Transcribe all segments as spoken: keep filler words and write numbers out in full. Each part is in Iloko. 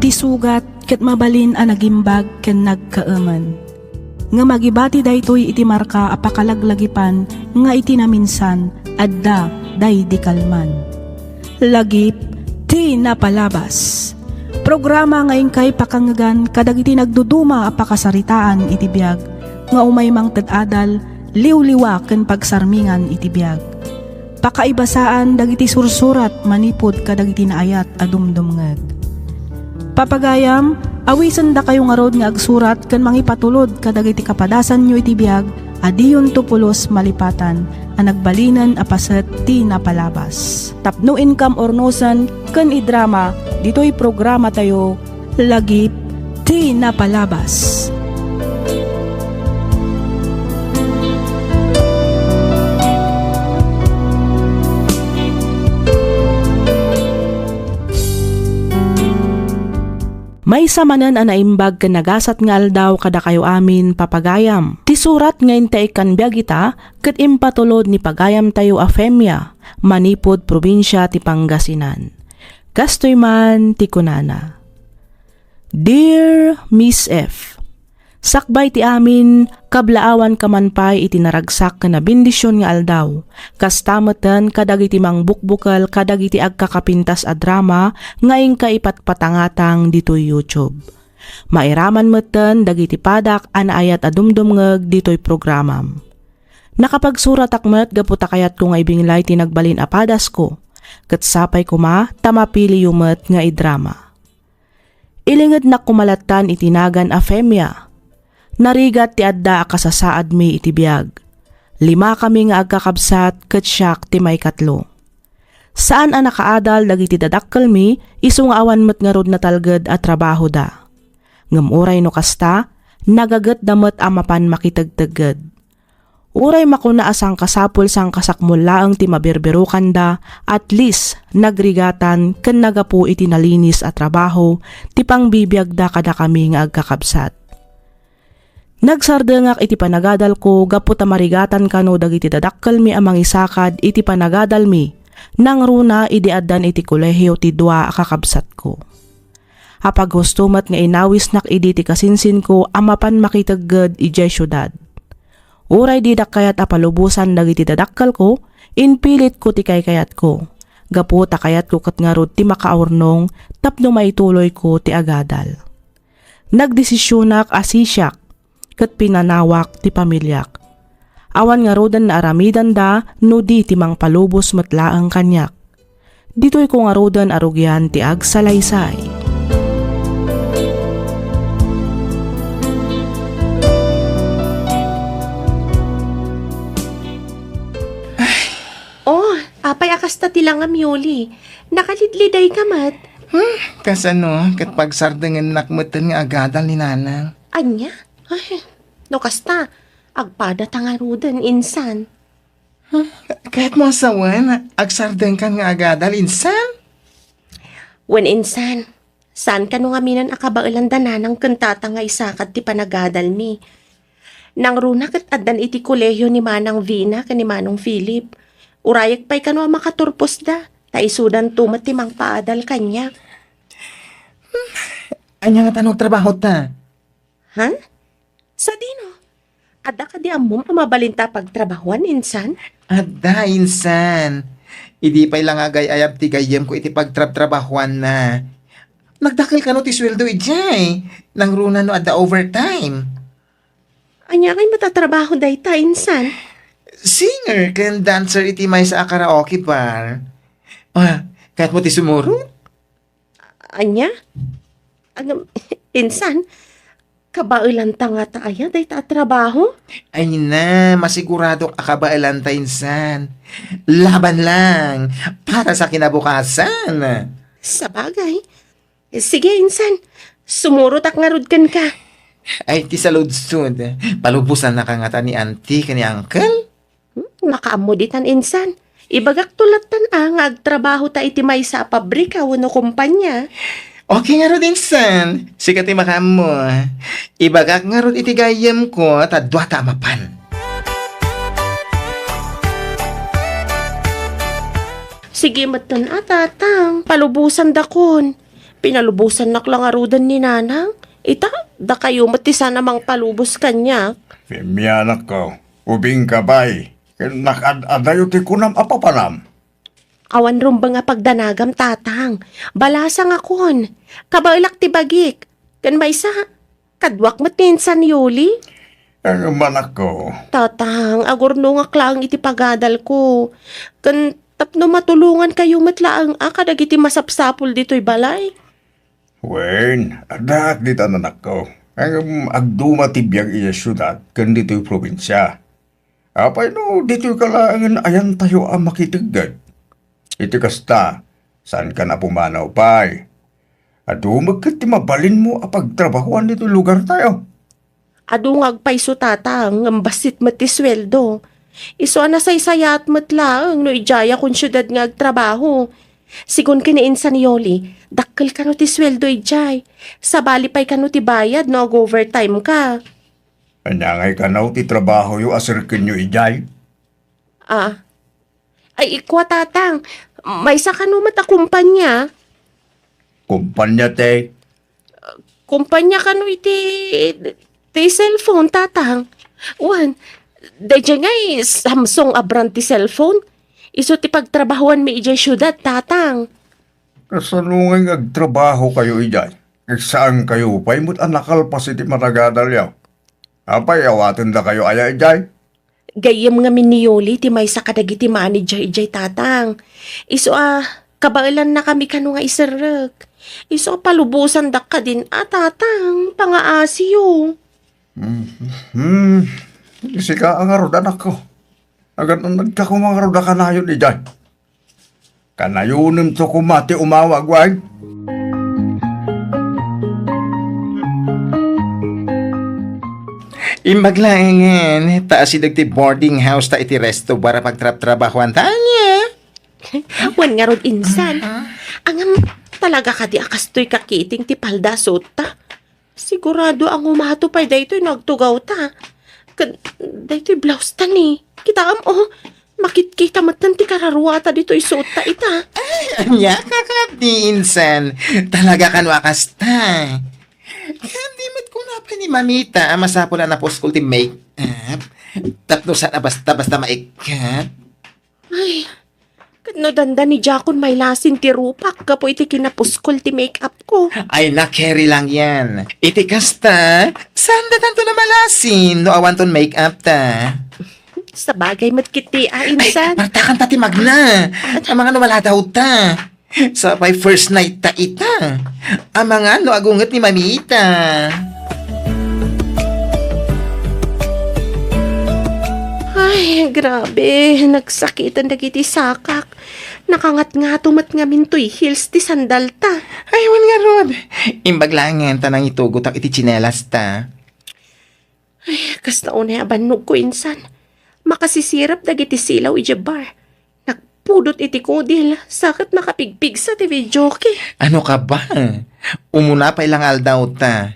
Ti sugat ket mabalin a nagimbag ken nagkaemen. Ngem agibati daytoy iti marka a pakalaglagipan nga iti naminsan, adda daydi kalman. Lagip ti napalabas. Programa nga inkay pakangegan kadagiti nagduduma a pakasaritaan iti biag nga umay mangted adal, liwliwa ken pagsarmingan iti biag. Pakaibasaan dagiti sursurat manipud kadagiti naayat a dumdumngeg. Papagayam, awisendakayo ngarud nga agsurat ken mangipatulod kadagiti kapadasanyo iti biag a diyonto pulos malipatan a nagbalinen a paset ti napalabas. Tapno inkam urnosen ken idrama ditoy programatayo, Lagip ti Napalabas. Maysa manen a naimbag ken nagasat nga aldaw kadakayo amin, papagayam. Ti surat nga inta ikkan biag ita ket impatulod ni pagayamtayo a Femia manipud probinsia ti Pangasinan. Kastoy man ti kunana, Dear Miss F, sakbay ti amin, kablaawanka man pay iti naragsak ken nabendision nga aldaw. Kasta metten kadagiti mangbukbukel kadagiti agkakapintas a drama nga inka ipatpatangatang ditoy YouTube. Mairaman metten dagiti padak a naayat a dumdumngeg ditoy programam. Nakapagsuratak met gapu ta kayatko nga ibinglay ti nagbalin a padasko, ket sapay koma ta mapiliyo met nga idrama. Ilingednak koma lattan iti nagan a Femia. Narigat ti adda a kasasaadmi iti biag. Limakami nga agkakabsat ket siak ti maikatlo. Saan a nakaadal dagiti dadakkelmi isu nga awan met ngarud natalged a trabahoda. Ngem uray no kasta, nagagetda met a mapan makitegtegged. Uray makuna a sangkasapul-sangkasakmol laeng ti mabirbirokanda, at least nagrigatan ken nagapu iti nalinis a trabaho ti pangbibiagda kadakami nga agkakabsat. Nagsardengak iti panagadalko gapu ta marigatan kano dagiti dadakkelmi a mangisakad iti panagadalmi nangruna idi addan iti kolehio ti dua a kakabsatko. Apaghusto met nga inawisnak idi ti kasinsinko a mapan makitegged idiay siudad. Uray didak kayat a palubosan dagiti dadakkelko, impilitko ti kaykayatko, gapu ta kayatko ket ngarud ti makaurnong tapno maituloyko ti agadal. Nagdesisionak a sisiak ket pinanawak ti pamiliak. Awan ngaruden naaramidanda no di ti mangpalubos met laeng kaniak. Ditoyko ngaruden a rugian ti agsalaysay. Oh, apay a kasta ti langam, Yoli? Nakalidlidayka met. Hmm, kasano? Ket pagsardengennak metten nga agadal ni Nanang. Ania? Ay, no kasta, agpadata ngaruden, insan. Hmm, kayatmo a sawen, agsardengkan nga agadal, insan? Wen, insan, saan kano ngaminen a kabaelan da Nanang ken Tata nga isakad ti panagadalmi. Nangruna ket addan iti kolehio ni Manang Vina ken ni Manong Philip. Urayek pay kano a makaturposda, ta isudanto met ti mangpaadal kaniak. Hmm, ania ngata no agtrabahota? Ha? Sadino? Adda kadi ammom a mabalinta a pagtrabahuan, insan? Adda, insan. Idi pay la nga agay-ayab ti gayyemko iti pagtrabtrabahuanna. Nagdakkel kano ti sueldo idiay. Nangruna no adda overtime. Ania ngay met a trabaho dayta, insan? Singer ken dancer iti maysa a karaoke bar. Ah, kayatmo ti sumurot? Ania? Agam, insan, kabaelanta ngata aya dayta a trabaho? Ay na, masiguradok a kabaelanta, insan. Laban lang, para sa kinabukasan. Sabagay. Sige, insan, sumurotak ngarud kenka. Ay, ti saludsod, palubosannaka ngata ni auntie ken ni uncle? Hmm, makaammo ditan, insan. Ibagakto lattan a nga agtrabahota iti maysa a pabrika wenno kompania. Okay ngarud, insan. Sika ti makaammo. Ibagak ngarud iti gayyemko ta duata a mapan. Ti gimetten a, Tatang, palubosandakon. Pinalubosannak la ngaruden ni Nanang. Ita, dakayo met ti saan a mangpalubos kaniak. Femi, anakko, ubingka pay. Ken nakaad-adayo ti kunam a papanam. Awan rumbeng a pagdanagam, Tatang. Balasangakon. Kabaelak ti bagik. Ken maysa, kaduak met ni insan Yoli. Ngem, anakko. Tatang, agurnongak laeng iti pagadalko. Ken tapno matulongankayo met laeng a kadagiti masapsapul ditoy balay. Wen, addaak ditan, anakko. Ngem agduma ti biag idiay siudad ken ditoy probinsia. Apay no ditoyka laengen ayantayo a makitegged? Iti kasta, saankan a pumanaw pay. Adu met ket ti mabalinmo a pagtrabahoan ditoy lugartayo. Adu nga agpayso, Tatang, ngem bassit met ti sueldo. Isu a nasaysayaat met laeng no idiayakon siudad nga agtrabaho. Sigun ken ni insan Yoli, dakkel kano ti sueldo idiay. Sabali pay kano ti bayad no ag-overtime ka. Ania ngay kano ti trabahoyo a serkenyo idiay? Ah. Ay, ikua, Tatang. Maysa kano met a kumpanya? Kumpanya ti? Kumpanya kano iti, ti cellphone, Tatang? Wen, daydiay ngay Samsung a brand ti cellphone. Isu ti pagtrabahoanmi idiay siudad, Tatang. Kasano ngay nga agtrabahokayo idiay? Saankayo pay met a nakalpas iti managadalyo? Apay, awatendakayo aya idiay? Gayyem ngamin ni Yoli ti maysa kadagiti manager idiay, Tatang. Isu a, kabaelannakami kano nga iserrek. Isu a palubosandak kadin a, Tatang, pangaasiyo. Hmm. Sika a ngarud, anakko. Agan-annadka koma ngarud a kanayon idiay. Kanayonemto koma ti umawag, wen? Imbag laengen, ta asideg ti boarding house ta iti resto bar a pagtrabtrabahoan ta ania? Wen ngarud, insan. Aha. Ngem, talaga kadi a kastoy kakiting ti palda a suotta? Sigurado a ngumato pay daytoy no agtugawta. Ket daytoy blouse ta ni. Kitaem, oh, makitkita metten ti kararuata ditoy suotta ita. Ay, ania ka kadi, insan? Talaga kano a kasta? Ket di met kuna pay ni Mamita a masapul a napuskol ti make-up tapno saan a basta-basta maikkap? Ay, ket no dandani diakon mailasin ti rupak gapu iti kinapuskol ti make-up ko. Ay, nakeri lang yan. Iti kasta, saan da tanto na malasin no awanton make-up ta? Sabagay met kiti a, ay, insan. Martakan ta ti magna. Amangan no maladaw ta. Sapay first night ta ita. Amangan no agunget ni Mamita. Ay, grabe. Nagsakiten dagiti sakak. Nakangatngato met ngamin toy heels ti sandalta. Ay, wen ngarud. Imbag laengen ta nangitugotak iti tsinelasta. Ay, kasta unay a bannogko, insan. Makasisirap dagiti silaw idiay bar. Nagpudot iti kudil, sa ket nakapigpigsa ti videoke. Ano ka ba? Umuna pay lang aldaw ta.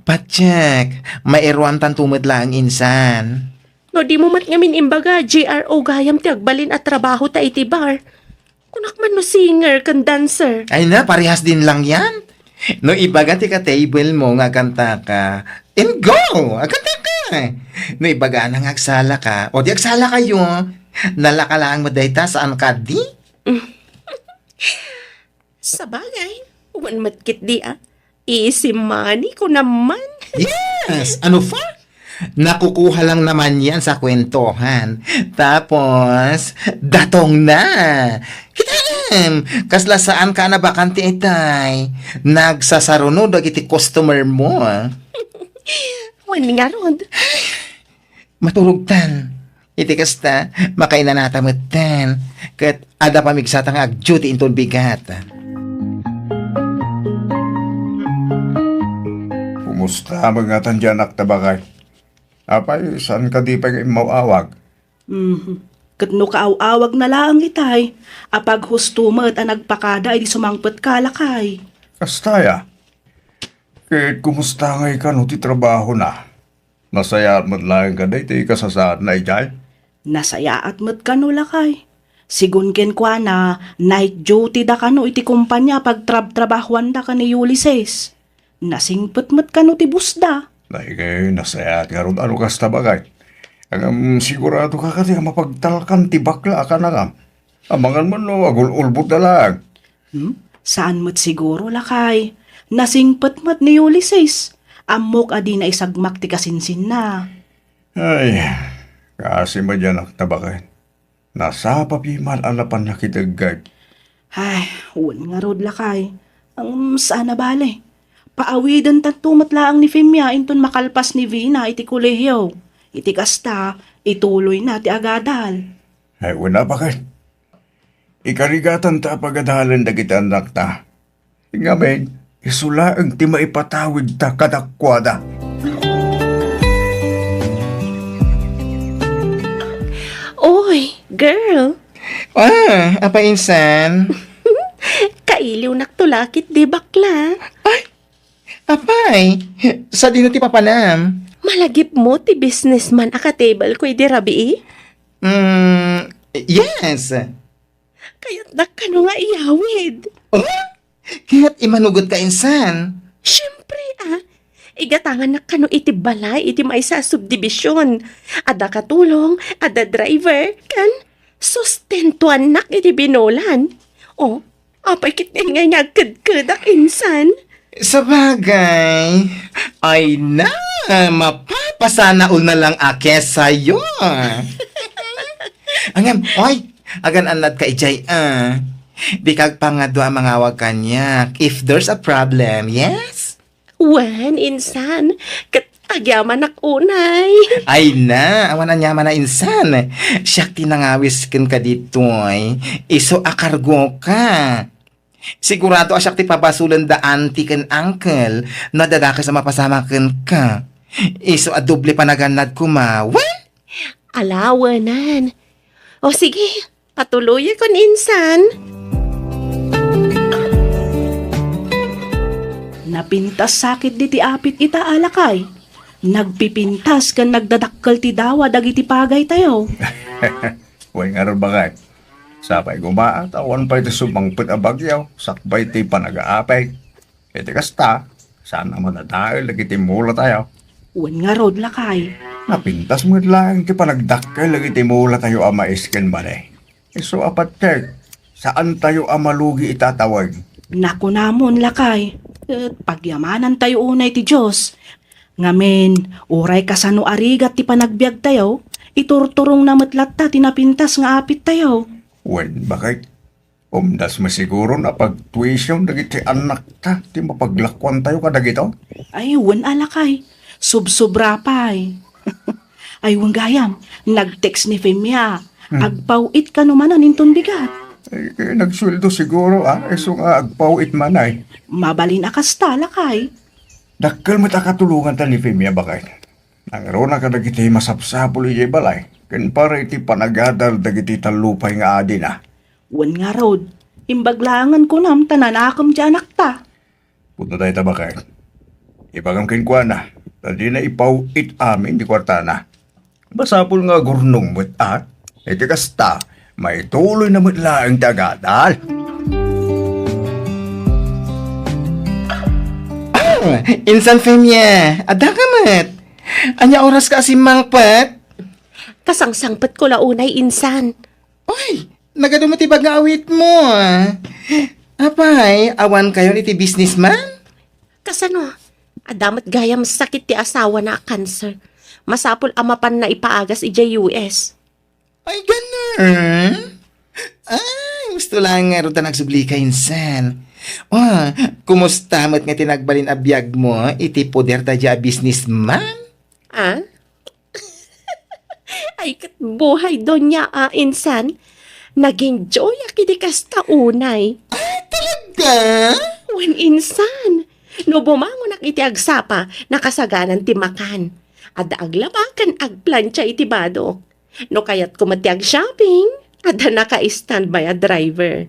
Patiek, mairuantanto met laeng, insan. No dimo met ngamin imbaga, J R O gayam ti agbalin a trabaho ta iti bar. Kunak man no singer ken dancer. Ay na, parehas din lang yan. No ibaga ti ka-table mo nga agkanta ka, and go! Agkanta ka! No ibaga na nga agsala ka, o di agsala kayo. Nalaka lang mo dayta, saan ka di? Sabagay, wen met ketdi a. Easy money ko naman. Yes! Ano pa? Nakukuha lang naman yan sa kwentohan. Tapos, datong na. Kitam! Kasla saan ka na bakante itay? Nagsasaruno dagiti customer mo. Wen ngarud. Maturogtan. Iti kasta, makainanata metten. Ket adda pamigsata nga agduty inton bigat. Kumusta met ngatan di anak ta, bakay? Apay, saan ka di pay nga immaw-awag? Mhm. Ket no kaaw-awag na laeng itay, apaghusto met a nagpakada idi sumangpet ka, lakay. Kasta ya. Ket kumusta ngay kano ti trabaho na? Nasayaat met laeng ka daytoy kasasaadna idiay? Nasayaat met kano, lakay. Sigun kenkuana, night duty da kano iti kompania a pagtrabtrabahuanda ken ni Ulysses. Nasingpet met kano ti boss da. Daytoy, nasayaat ngarud a no kasta, baket. Ngem sigurado ka kadi a mapagtalkan ti bakla a kanangam? Amangan man no agul-ulbod da laeng. Hmm? Saan met siguro, lakay. Nasingpet met ni Ulysses. Ammok a dina isagmak ti kasinsinna. Ay, kaasi met diay anakta, baket. Nasapa pay man a napan nakitegged. Ay, wen ngarud, lakay. Ngem saan a bale. Paawidentanto met laeng ni Femia inton makalpas ni Vina iti kolehiyo. Iti kasta, ituloyna ti agadal. Ay, wen a, baket. Ikarigatanta a pagadalen dagiti annakta. Ngamin, isu laeng ti maipatawidta kadakuada. Oy, girl! Ah, apay insan? Kailiwnakto la ketdi, bakla. Ay, apay, sadino ti papanam? Malagipmo ti businessman a ka-table ko idi rabii? Mm, yes. Kayatdak kano nga iyawid. Oh? Ket imanugotka insan? Siempre, a. Igatangannak kano iti balay iti maysa a subdivision. Adda katulong, adda driver, ken sustentuannak iti binolan. O, apay ketdi ngay nga agkedkedak insan? Sabagay, ay na, mapapasanaol na lang a kesayo. Ngem, oy, agan-annadka idiay, a. Dika agpangadua a mangawag kaniak if there's a problem, yes? Wen, insan, ket agyamanak unay. Ay na, awan aniaman a insan. Siak ti nangawis kenka ditoy. Isu a kargoka. Sigurado a siak ti pabasolen da auntie ken uncle no adda dakes a mapasamak kenka. Isu a doble panagannad koma. Wen? Ala, wenan. O sige, patuloyakon insan. Napintas sakit diti apit ita a lakay. Nagpipintas ken nagdadakkel ti dawa dagiti pagaytayo. Wen ngarud, baket. Sapay koma ta awan pay ti sumangpet a bagyo sakbay ti panagaapay. Iti kasta, saan a madadael dagiti mulatayo. Wen ngarud, lakay. Napintas met laeng ti panagdakkel dagiti mulatayo a mais ken mani. Isu a pateg, saantayo a malugi ita a tawen. Nakunamon, lakay, ket pagyamanantayo unay ti Dios. Ngamin, uray kasano a rigat ti panagbiagtayo, iturturongna met latta ti napintas nga apittayo. Wen, baket. Umdas met siguro a pagtuition dagiti annakta ti mapaglakuantayo kadagito? Ay, wen a lakay. Subsobra pay. Ay, wen gayam, nag-text ni Femia. Hmm. Agpaw-it kano manen inton bigat. Ay, eh, nagsueldo siguro, a. Isu nga agpaw-it man ay. Mabalin a kasta, lakay. Dakkel met a katulonganta ni Femia, baket. Nangruna kadagiti masapsapul idiay balay, ken para iti panagadal dagiti tallupay nga adina. Wen ngarud, imbag laengen kunam ta nanakem ti anakta. Pudno dayta, baket. Ibagam kenkuana, ta dina ipaw-it amin ti kuartana. Masapul nga agurnong met, a. Iti kasta, maituloyna met laeng ti agadal. Ah, insan Femia, adda ka met? Ania oraska a simmangpet? Kasangsangpetko la unay, insan. Oy, nagadu met ti bag nga awitmo, a. Apay, awankayon iti businessman? Kasano? Adda met gayam sakit ti asawana a cancer. Masapul a mapanna ipaagas idiay U S. Ay, ganun? Ay, husto laeng ngarud ta nagsublika insan. O, kumusta met nga ti nagbalin a biagmo iti poder daydiay a businessman? A? Ay, ket buhay, Doña, a, insan, nag-enjoyak iti kasta unay. Ay, talaga? Wen, insan, no bumangonak iti agsapa, nakasaganan ti makan. Adda aglaba ken agplancha iti badok. No kayatko met ti ag-shopping, adda naka-standby a driver.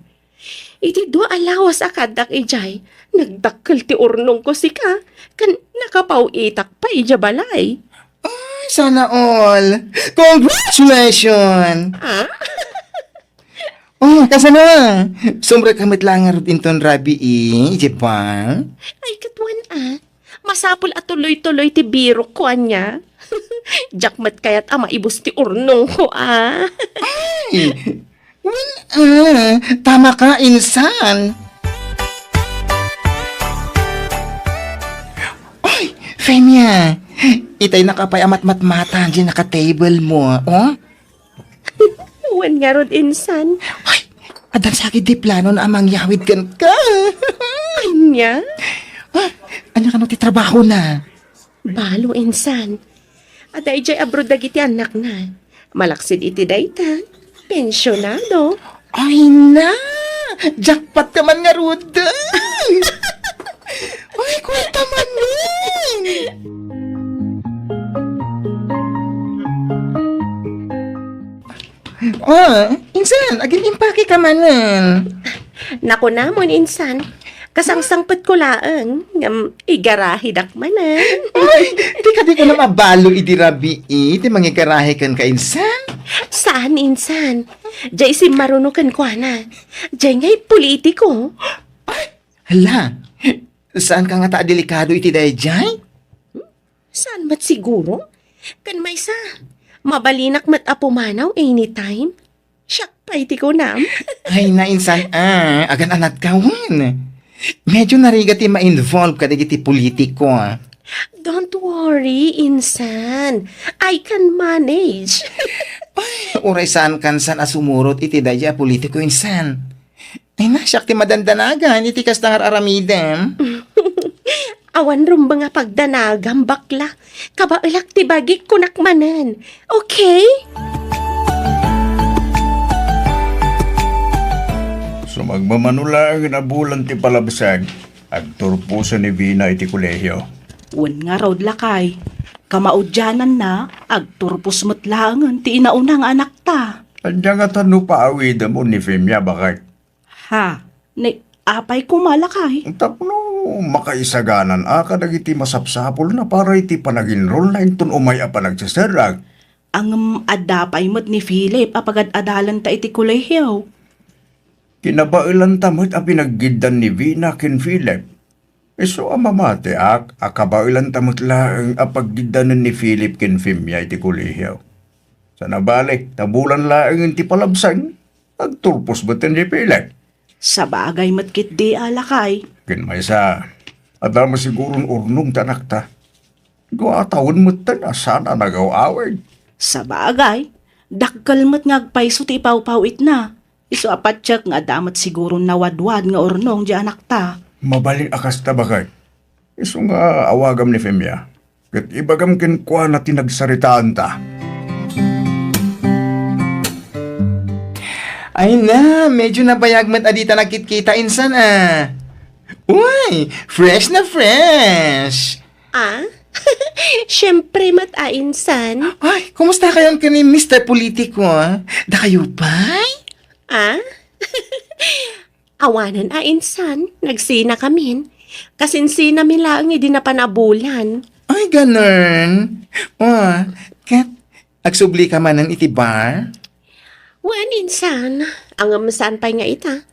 Iti dua a lawas a kaaddak idiay, nagdakkel ti urnongko sika, ken nakapaw-itak pay idiay balay. Ay, sana all! Congratulations! A? Oh, kasano? Sumrek ka met laeng ngarud inton rabii, idiay bar? Ay, ket wen a. Masapul a tuloy-tuloy ti birokko ania. Diak met kayat a maibus ti urnongko a. Ay, wen a. Tama ka, insan. Ay, Femia, itay naka pay a matmatmatan diay naka-table mo, oh? Wen ngarud, insan. Ay, addan sa ket di plano na a mangyawid kenka. Ania? Ah, ania kano ti trabahona? Balo, insan. Adda idiay abroad dagiti annakna. Malaksid iti dayta, pensionado. Ay na! Jackpot ka man ngarud! Ay, kwarta manen! Ah, insan, agin-impake ka manen. Nakunamon, insan. Kasangsangpetko laeng, ngem igarahidak manen. Ay, di kadi kunam a balo idi rabii ti mangigarahi kenka, insan? Saan, insan. Diay simmaruno kenkuana. Diay ngay politiko. Ay, hala, saan ka ngata a delikado iti daydiay? Saan met siguro? Ken maysa, mabalinak met a pumanaw anytime. Siak pay ti kunam. Ay, na, insan, ah, agan-anadka wen. Medyo narigat ti ma-involve kadagiti politiko, ah. Don't worry, insan. I can manage. Ay, uray saan kansan a sumurot iti daydiay a politiko, insan. Ay na, siak ti madandanagan iti kasta nga ar-aramidem. Awan rumbeng a pagdanagam, bakla. Kabaelak ti bagik, kunak manen. Okay? Sumagmamano laeng a bulan ti palabsag, agturposen ni Vina iti kolehio. Wen ngarud, lakay. Kamaudiananna, agturpos met laengen ti inauna nga anakta. Ania ngata no paawidem ni Femia, baket? Ha? Ni, apay koma, lakay? Tapno makaisaganan a kadagiti masapsapulna para iti panag-enrollna inton umay a panagseserrek. Ngem adda pay met ni Philip a pagad-adalanta iti kolehio. Kinabaelanta met a pinaggiddan ni Vina ken Philip. Isu a mamatiak a kabaelanta met laeng a paggiddanen ni Philip ken Femia iti kolehio. Sana bale, ta bulan laeng ti palabsag, agturpos met ni Philip. Sabagay met ketdi a, lakay. Ken maysa, adda met siguron urnong ti anakta. Dua a tawen metten a saan a nagaw-awid. Sabagay, dakkel met nga agpayso ti ipawpaw-itna. Isu a patiek nga adda met siguron nawadwad nga urnong diay anakta. Mabalin a kasta, baket. Isu nga awagam ni Femia, ket ibagam kenkuana ti nagsaritaanta. Ay na, medyo nabayag met a dita nagkitkita, insan, ah. Uy, fresh na fresh! Ah? Siyempre met a, insan. Ay, kumusta kayon ken ni Mister Politiko, ah? Dakayo pay? Ah? Awanen a, insan, nagsinakamin. Kasinsinami laeng idi napan a bulan. Ay, ganun. Oh, ket agsubli ka manen iti bar? Wen, insan, ngem saan pay nga ita.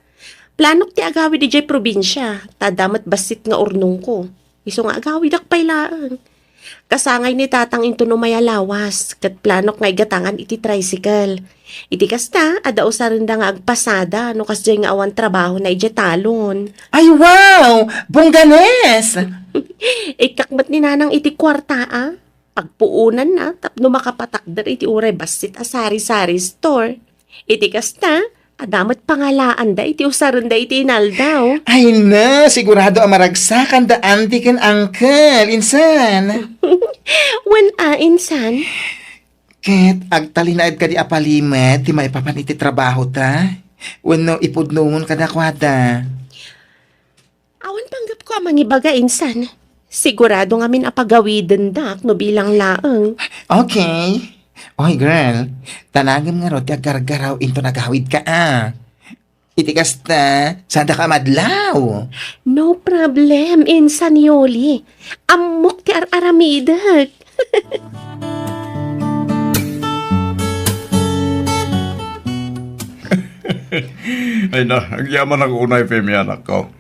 Planok ti agawid idiay probinsia, ta adda met bassit nga urnongko. Isu nga agawidak pay laeng. Kasangay ni Tatang inton umay a lawas, ket planok nga igatangan iti tricycle. Iti kasta, adda usarenda nga agpasada no kasdiay nga awan trabahona idiay talon. Ay, wow! Bongganes! Ikkak met ni Nanang iti kuarta, a. Pagpuonanna tapno makapatakder iti uray bassit a sari-sari store. Iti kasta, adda met pangalaanda iti usarenda iti inaldaw. Ay na, sigurado a maragsakanda auntie ken uncle, insan. Wen a, insan. Ket agtalinaed kadi a palimed ti maipapan iti trabahota? Wenno ipudnongon kadakuada? Awan panggepko a mangibaga, insan. Sigurado ngamin a pagawidendak no bilang laeng. Okay. Oy, girl, tanagem ngarud ti aggargaraw inton agawidka, a. Iti kasta, saandaka madlaw. No problem, insan Yoli. Ammok ti ar-aramidek. Ay na, agyamanak unay, Femi, anakko.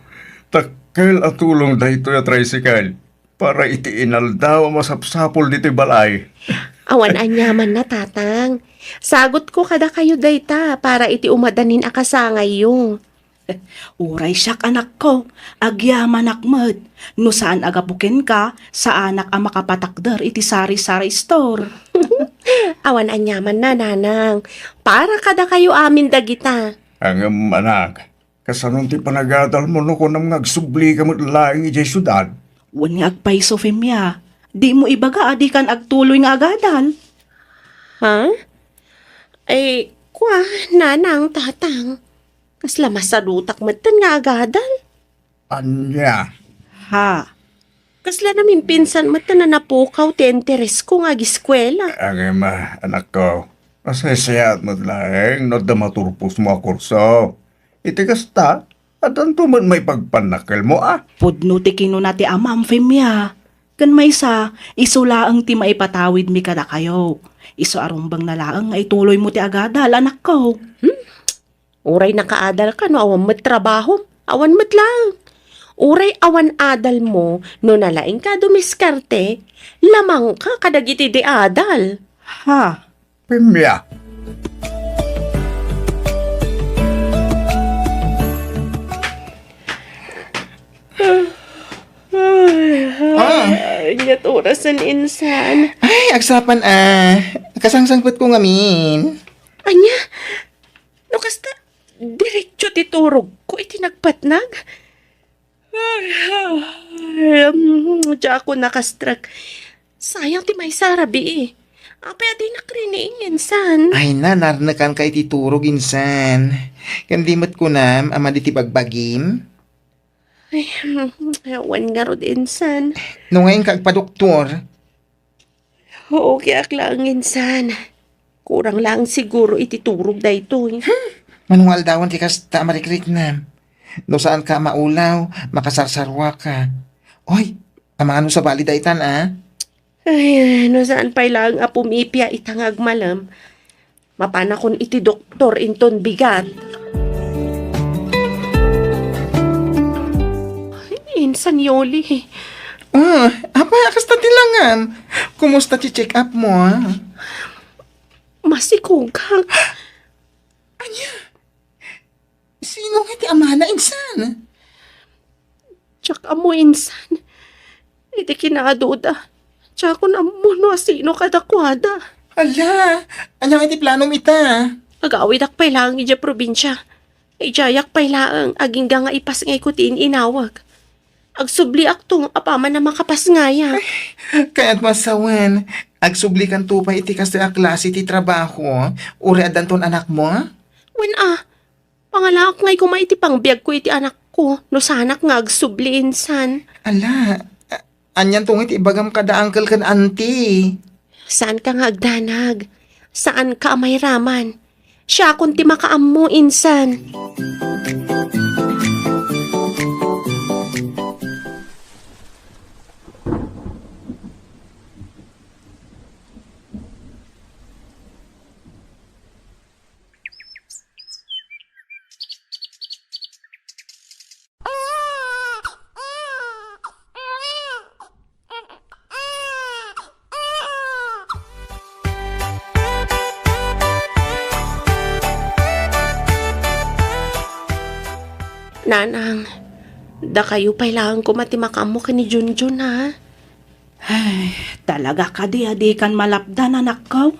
Dakkel a tulong daytoy a tricycle para iti inaldaw a masapsapul ditoy balay. Awan aniamanna, Tatang. Sagutko kadakayo dayta para iti umadanin a kasangayyo. Uray siak, anakko, agyamanak met. No saan a gapu kenka, saanak a makapatakder iti sari-sari store. Awan aniamanna, Nanang. Para kadakayo amin dagita. Ngem, anak, kasanon ti panagadalmo no kunam nga agsublika met laeng idiay siudad? Wen nga agpayso, Femia. Dimo ibaga a dikan agtuloy nga agadal. Ha? Ay, kua, Nanang, Tatang. Kasla masadutak metten nga agadal. Ania? Ha? Kasla namimpinsan metten a napukaw ti interesko nga agiskuela. Ngem, anakko, masaysayaat met laeng no adda maturposmo a kurso. Iti kasta, addanto met maipagpannakkelmo a. Pudno ti kinuna ti amam, Femia. Ken maysa, isu laeng ti maipatawidmi kadakayo. Isu a rumbengna laeng nga ituloymo ti agadal, anakko. Hmm? Uray nakaadalka no awan met trabahom, awan met laeng. Uray awan adalmo no nalaingka a dumiskarte, lamangka kadagiti di adal. Ha? Femia. Ay, Ah. Aniat orasen, insan. Ay, agsapan a. Kasangsangpetko ngamin. Ania? No kasta, diretso ti turogko iti nagpatnag? Ay, ay, mm, diakon nakastrek. Sayang ti maysa a rabii. Apay a dinak riniing, insan? Ay na, narnekanka iti turog, insan. Ken di met kunam a madi ti bagbagim? Ay, mm, awan ngarud, insan. No nga inka agpadoktor? Okay ak laeng, insan. Kurang laeng siguro iti turog daytoy. Hmm, mano nga aldawen ti kasta a marikriknam? No saanka a maulaw, makasarsarwaka. Oy, amangan no sabali daytan, a? Ay, no saan pay laeng a pumipia ita nga agmalem, mapanakon iti doktor inton bigat. Ay, insan Yoli. Ah, apay a kasta ti langam? Kumusta ti check-up mo, a? Masikog. Ania? Sino nga ti amana, insan? Diak ammo, insan. Iti kinaaduda, diakon ammo no asino kadakuada. Hala, ania nga iti planom ita? Agawidak pay laeng idiay probinsia. Idiayak pay laeng, agingga nga ipasngayko ti in-inawag. Agsubliakto apaman a makapasngayak. Kayatmo a sawen, agsublikanto pay iti kastoy a klase ti trabaho, uray addanton anakmo? Wen a, pangalaak ngay koma iti pangbiagko iti anakko, no saanak nga agsubli, insan. Ala, a-, anianto ngay ti ibagam kada uncle ken auntie? Saanka nga agdanag. Saanka a mairaman. Siakon ti makaammo, insan. Nanang, dakayo pay laeng koma ti makaammo ken ni Junjun, ha? Ay, talaga kadi a dikan malapdan, anakko?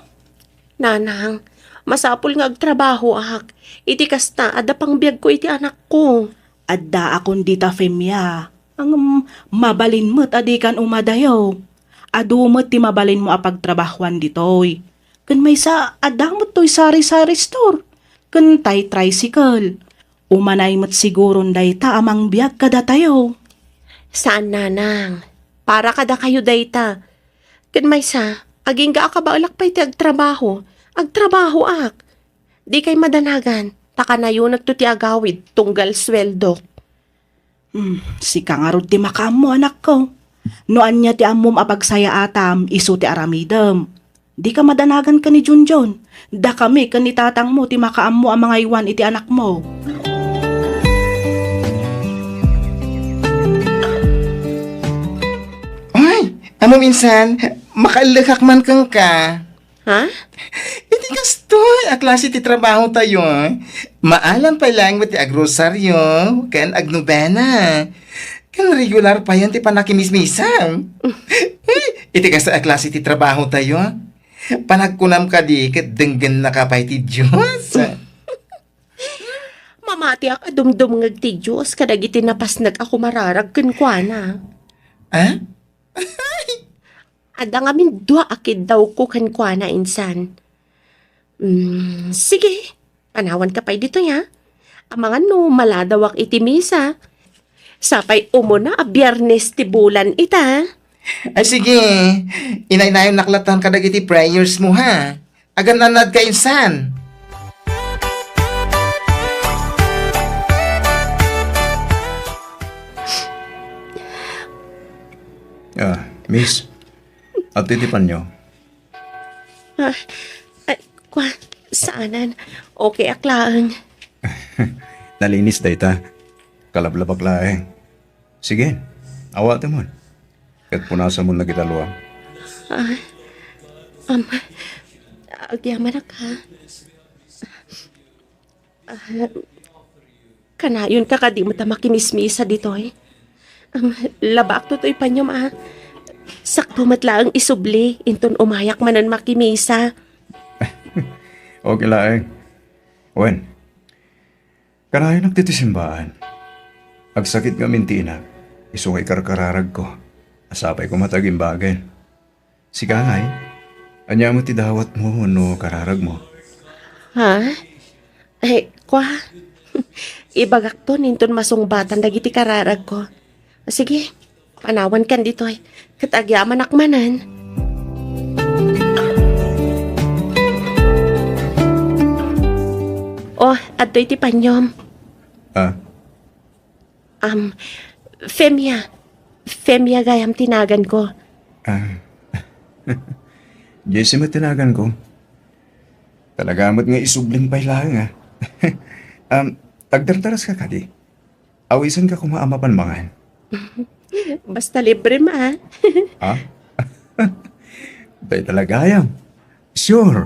Nanang, masapul nga agtrabahoak. Iti kasta, adda pangbiagko iti anakko. Addaakon dita, Femia. Ngem, mabalin met a dikan umadayo. Adu met ti mabalinmo a pagtrabahoan ditoy. Ken maysa, adda met toy sari-sari store. Ken tay tricycle. Umanay met siguron dayta a mangbiag kadatayo. Saan, Nanang. Para kadakayo dayta. Ken maysa, agingga a kabaelak pay ti agtrabaho, agtrabahoak. Dikay madanagan, ta kanayonekto ti agawid tunggal sueldok. Hmm, sika ngarud ti makaammo, anakko. No ania ti ammom a pagsayaatam, isu ti aramidem. Dika madanagan ken ni Junjun. Dakami ken ni tatangmo ti makaammo a mangaywan iti anakmo. Ay, ammom insan, makaellekak man kenka. Ha? Iti kastoy a klase ti trabaho tayo, maalam pay laeng met ti agrosaryo ken agnobena. Ken regular payen ti panakimismisa. Iti kastoy a klase ti trabaho tayo, panagkunam kadi ket denggennaka pay ti Dios. Mamatiak a dumdumngeg ti Dios kadagiti napasnek a kumararag kenkuana. Ah? Adda ngamin dua a kiddawko kenkuana insan. Mm, sige, panawanka pay ditoy, ha? Amangan no maladawak iti misa. Sapay umuna a Biyernes ti bulan ita. Ay, sige. Inaynayon latta kadagiti prayers mo, ha? Agan-annadka insan. Ah, miss, adtoy ti panyo. Ah, ay, kwa, saanen. Okay ak laeng. Nalinis dayta. Kalablabak laeng. Sige, awatemon. Ket punasamon dagiti aluam. Ah, am, agyamanak, ha? Ah, kanayonka kadi met a makimismisa ditoy? Am, labaakto toy panyom, a. Sakto met laeng isubli, inton umayak manen makimisa. Okay laeng. Wen, kanayonak ditoy simbaan. Agsakit ngamin ti inak, isu nga ikarkararagko. Sapay koma ta agimbagen. Sika ngay, ania met ti dawatmo wenno kararagmo? Ha? Ay, kwa. Ibagakton inton masungbatan dagiti kararagko. Sige, panawankan ditoy. Ket agyamanak manen. Oh, adtoy ti panyom. Ah? Am, Femia. Femia gayam ti naganko. Ah. Jessie met ti naganko. Talaga met nga isubling pay laeng, a. Am, agdardaras ka kadi? Awisenka koma a mapan mangan. Basta libre ma, a. Ah? Dayta la gayam. Sure.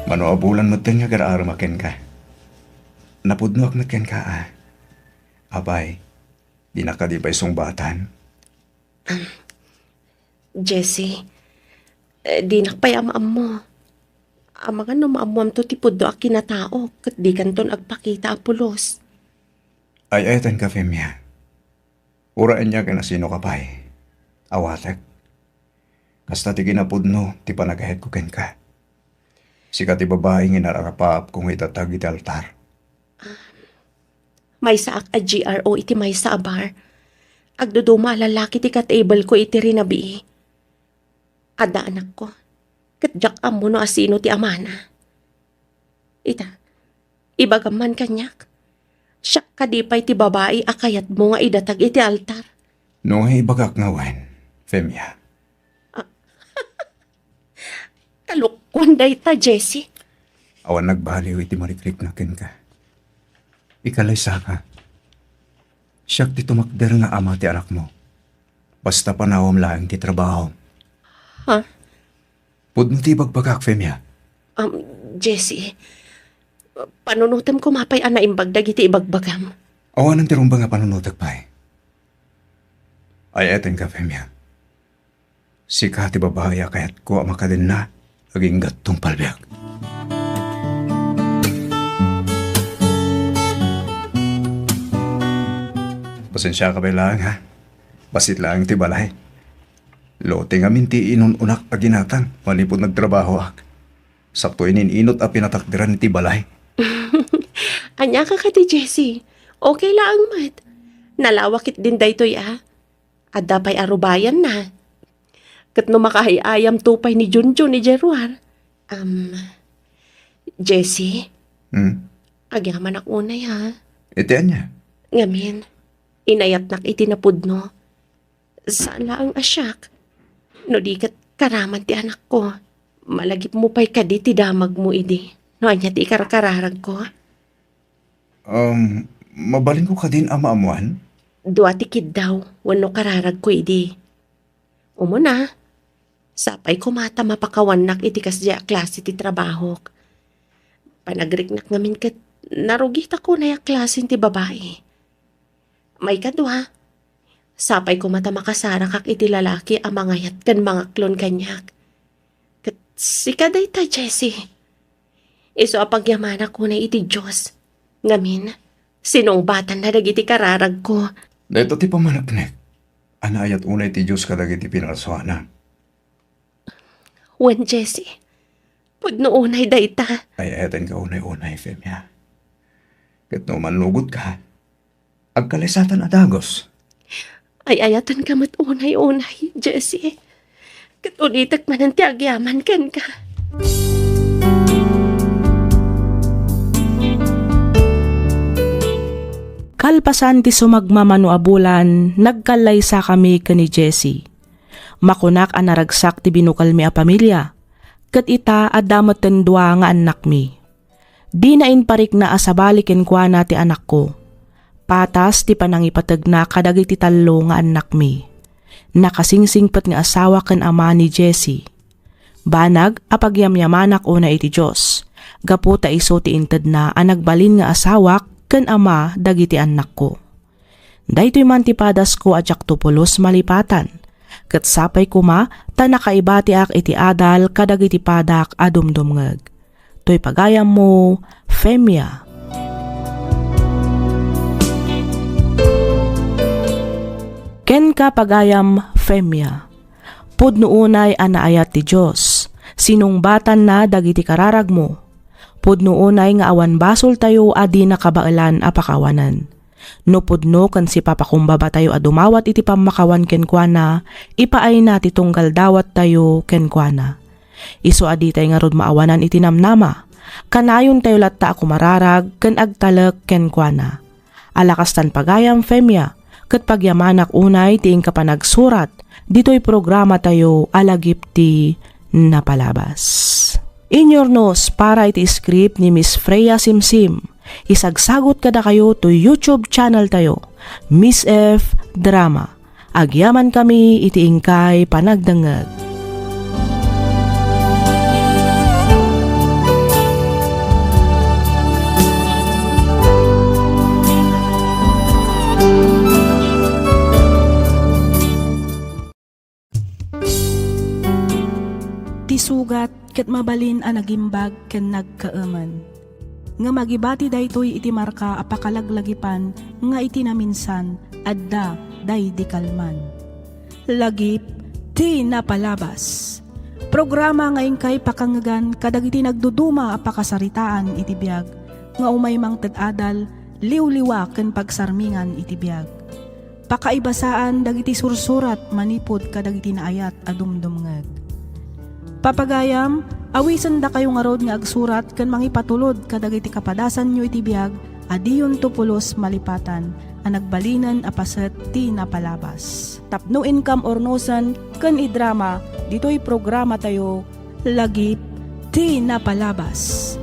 Mano a bulan metten nga agar-arem kenka. Napudnoak met kenka, a. Apay, dinak kadi pay sungbatan? Jessie, eh, dinak pay am-ammo. Amangan no maammoamto ti pudno a kinataok ket dikanton agpakita a pulos. Ay-ayatenka, Femia. Uray ania ken asinoka pay, awatek. Kasta ti kinapudno ti panagayatko kenka. Sika ti babai nga inararapaapko nga idatag iti altar. Maysaak a G R O iti maysa a bar. Agduduma a lalaki ti ka-table ko iti rinabii. Adda anakko, ket diak ammo no asino ti amana. Ita, ibagam man kaniak, siak kadi pay ti babai a kayatmo nga idatag iti altar? No ibagak nga wen, Femia. Ah, kalokuan dayta, Jessie. Awan nagbaliw iti marikriknak kenka. Ikalaysaka. Siak ti tumakder nga ama ti anakmo. Basta panawam laeng ti trabaho. Ha? Pudno ti ibagbagak, Femia. Um, Jessie, panunotem koma pay a naimbag dagiti ibagbagam. Awanen ti rumbeng a panunotek pay. Ay-ayatenka, Femia. Sika ti babai a kayatko a makadenna agingga tungpal biag. Pasensiaka pay laeng, ha? Bassit laeng ti balay. Lote ngamin ti inun-unak a ginatang manipud nagtrabahoak. Sakto inin-inut a pinatakderan iti balay. Ania ka kadi, Jessie? Okay laeng met. Nalawak ketdin daytoy, a. Adda pay a rubayanna. Ket no makaay-ayamto pay ni Junjun idiay ruar. Am, Jessie? Hmm? Agyamanak unay, ha? Iti ania? Ngamin, inayatnak iti napudno. Saan laeng a siak. No di ket karaman ti anakko, malagipmo pay kadi ti damagmo idi no ania ti ikarkararagko? Um, mabalinko kadin a maammoan? Dua ti kiddaw wenno kararagko idi. Umuna, sapay koma ta mapakawannak iti kasdiay a klase ti trabahok. Panagriknak ngamin ket narugita kunay a klasen ti babai. Maikadua, sapay koma ta makasarakak iti lalaki a mangayat ken mangaklon kaniak. Ket sika dayta, Jessie. Isu a pagyamanak unay iti Dios. Ngamin, sinungbatanna dagiti kararagko. Dayta ti pammaneknek a naayat unay ti Dios kadagiti pinalsuana. Wen, Jessie, pudno unay dayta. Ay-ayatenka unay-unay, Femia. Ket no mannugotka, agkalaysatan a dagus. Ay-ayatenka met unay-unay, Jessie. Ket ulitek manen ti agyaman kenka. Kalpasan ti sumagmamano a bulan, nagkallaysakami ken ni Jessie. Makunak a naragsak ti binukelmi a pamilia, ket ita, adda metten dua nga annakmi. Dina imparikna a sabali kenkuana ti anakko. Patas ti panangipategna kadagiti tallo nga annakmi. Nakasingsingpet nga asawa ken ama ni Jessie. Banag a pagyamyamanak unay iti Dios, gapu ta isu ti intedna a nagbalin nga asawak ken ama dagiti annakko. Daytoy man ti padasko a diakto pulos malipatan, ket sapay koma ta nakaibatiak iti adal kadagiti padak a dumdumngeg. Toy pagayammo, Femia. Kenka, pagayam, Femia. Pudno unay a naayat ti Dios. Sinungbatanna dagiti kararagmo. Pudno unay nga awan basoltayo a di nakabaelan a pakawanen. No pudno ken sipapakumbabatayo a dumawat iti pammakawan kenkuana, ipaayna ti tunggal dawattayo kenkuana. Isu a ditay ngarud maawanan iti namnama, kanayontayo latta a kumararag ken agtalek kenkuana. Ala kastan pagayam, Femia, ket pagyamanak unay ti inka panagsurat ditoy programatayo a Lagip ti Napalabas. Inyurnos para iti script ni Miss Freya Simsim. Isagsagot kadakayo to YouTube channel tayo, Miss F Drama. Agyamankami iti inkay panagdengngeg. Ti sugat ket mabalin a nagimbag ken nagkaemen. Ngem agibati daytoy iti marka a pakalaglagipan nga iti naminsan, adda daydi kalman. Lagip ti Napalabas. Programa nga inkay pakangegan kadagiti nagduduma a pakasaritaan iti biag nga umay mangted adal, liwliwa ken pagsarmingan iti biag. Pakaibasaan dagiti sursurat manipud kadagiti naayat a dumdumngeg. Papagayam, awisendakayo ngarud nga agsurat ken mangipatulod kadagiti kapadasanyo iti biag a diyonto pulos malipatan a nagbalinen a paset ti napalabas. Tapno inkam urnosen ken idrama ditoy programatayo, Lagip ti Napalabas.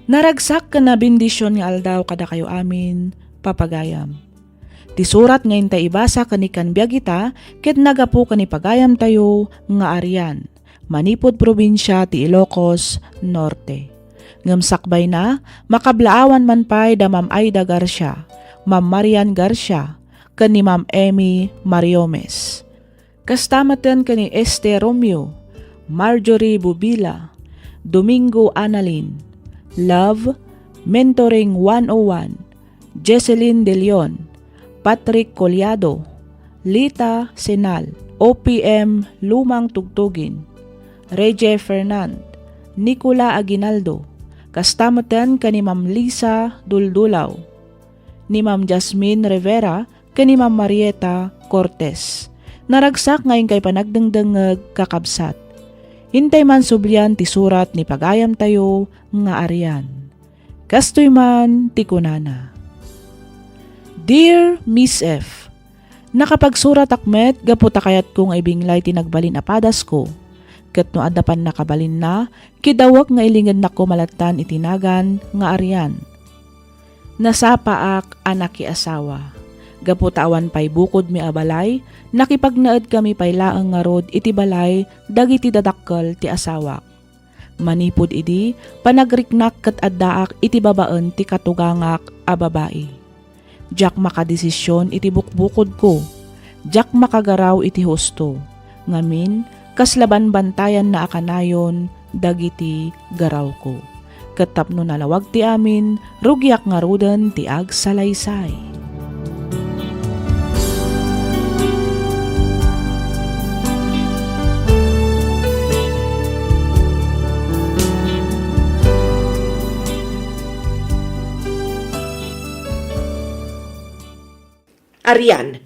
Naragsak ken nabendision nga aldaw kadakayo amin, papagayam. Ti surat nga intay ibasa ken ikkan biag ita ket nagapu ken ni pagayamtayo nga Arian, manipud probinsia ti Ilocos Norte. Ngem sakbayna, makablaawan man pay da Ma'am Aida Garcia, Ma'am Marian Garcia, ken ni Ma'am Emmy Mariomes. Kasta metten ken ni Este Romeo, Marjorie Bubila, Domingo Analin, Love, Mentoring one oh one, Jesselyn De Leon, Patrick Collado, Lita Senal, O P M Lumang Tugtugin, Reggie Fernand, Nicola Aguinaldo, kasta metten ken ni Ma'am Lisa Duldulaw, ni Ma'am Jasmine Rivera, ken ni Ma'am Marieta Cortez. Naragsak nga inkay panagdengdengngeg, kakabsat. Intay man sublian ti surat ni pagayamtayo nga Arian. Kastoy man ti kunana, "Dear Miss F, nakapagsuratak met gapu ta kayatko nga ibinglay ti nagbalin a padasko. Ket no adda pannakabalinna, kidawek nga ilingednakko malattan iti nagan nga Arian. Nasapaak a nakiasawa. Gapu ta awan pay bukodmi a balay, nakipagnaedkami pay laeng ngarud iti balay dagiti dadakkel ti asawak. Manipud idi, panagriknak ket addaak iti babaen ti katugangak a babai. Diak makadesisyon iti bukbukodko. Diak makagaraw iti husto. Ngamin, kasla banbantayanna a kanayon dagiti garawko. Ket tapno nalawag ti amin, rugiak ngaruden ti agsalaysay." Arian,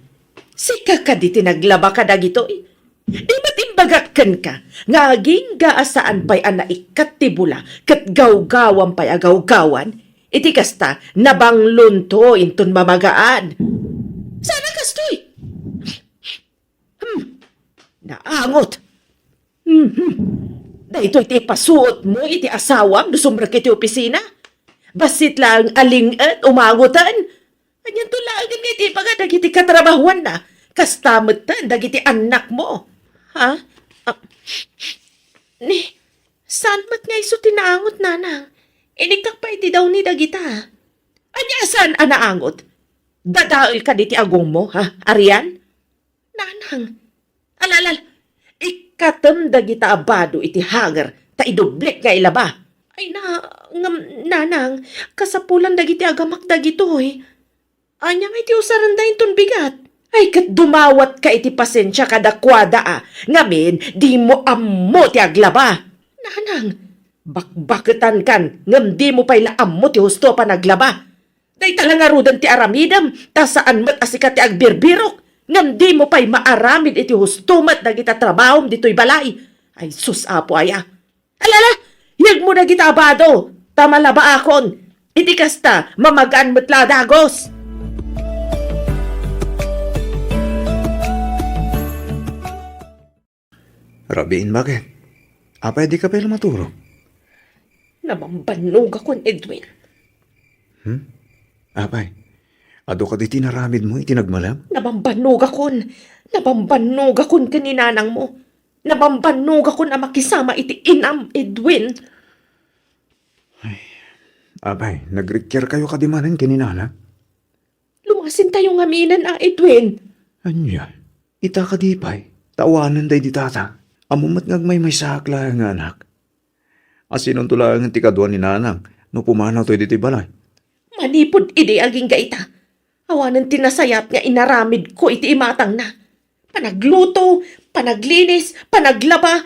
sika kadi ti naglaba kadagitoy? Di met imbagak kenka nga agingga a saan pay a naikkat ti bula ket gawgawam pay a gawgawan? Iti kasta, nabanglonto inton mamagaan. Sana kastoy? Hmm, naangot. Mhm. Daytoy ti ipasuotmo iti asawam no sumrek iti opisina? Bassit laeng a ling-et, umangoten. Anianto laengen nga iti ibaga dagiti katrabahuanna? Kasta metten dagiti annakmo. Ha? Ah, ni, saan met nga isu ti naangot, nanang? Iniktak pay iti dawni dagita. Ania a saan a naangot? Dadael kadi ti agongmo, ha, Arian? Nanang, alala, ikkatem dagita a bado iti hanger ta idublik nga ilaba. Ay na, ngem, nanang, kasapulan dagiti agamak dagitoy. Ania nga iti usarenda inton bigat? Ay, ket dumawatka iti pasensia kadakuada a, ngamin, dimo ammo ti aglaba. Nanang, bakbaketankan, ngem dimo pay la ammo ti husto a panaglaba. Dayta la ngaruden ti aramidem, ta saan met a sika ti agbirbirok, ngem dimo pay maaramid iti husto met dagita trabahom ditoy balay. Ay sus, Apo aya! Alala, yegmo dagita a bado, ta malabaakon. Iti kasta, mamagaan met la a dagos. Rabiin, bakit? Apay, dika pay la maturog? Nabambannogakon, Edwin. Hmm? Apay, adu kadi ti inaramidmo iti nagmalem? Nabambannogakon. Nabambannogakon ken ni nanangmo. Nabambannogakon a makisama iti inam, Edwin. Ay, apay, nagrikiarkayo kadi manen ken ni nanang? Lumasentayo ngaminen a, Edwin. Ania? Ita kadi pay, ta awanen daydi tata. Ammom met nga agmaymaysaak laeng nga anak. Asinonto laengen ti kadua ni nanang no pumanawto ditoy balay? Manipud idi agingga ita, awanen ti nasayaat nga inaramidko iti imatangna. Panagluto, panaglinis, panaglaba.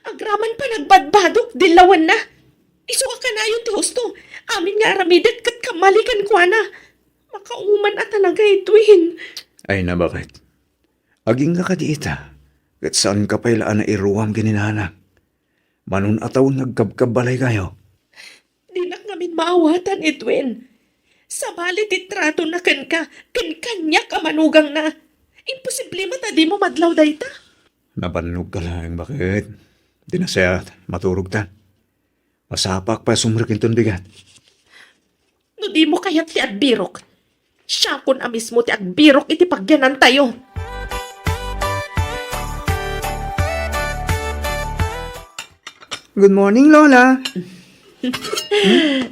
Agraman panagbadbadok, dillawenna. Isu a kanayon ti husto. Amin nga aramidek ket kammali kenkuana. Makauman a talaga, Edwin. Ay, nabakit? Agingga kadi ita, ket saanka pay la a nairuam ken ni nanang. Manun-ataw nga agkabkabbalaykayo. Dinak ngamin maawatan, Edwin. Sabali ti tratona kenka, ken kaniak a manugangna. Imposible met a dimo madlaw dayta. Nabannogka laeng, bakit? Di nasayaat, maturogta. Masapaak pay a sumrek inton bigat. No dimo kayat ti agbirok, siakon a mismo ti agbirok iti pagyanantayo. Good morning, Lola.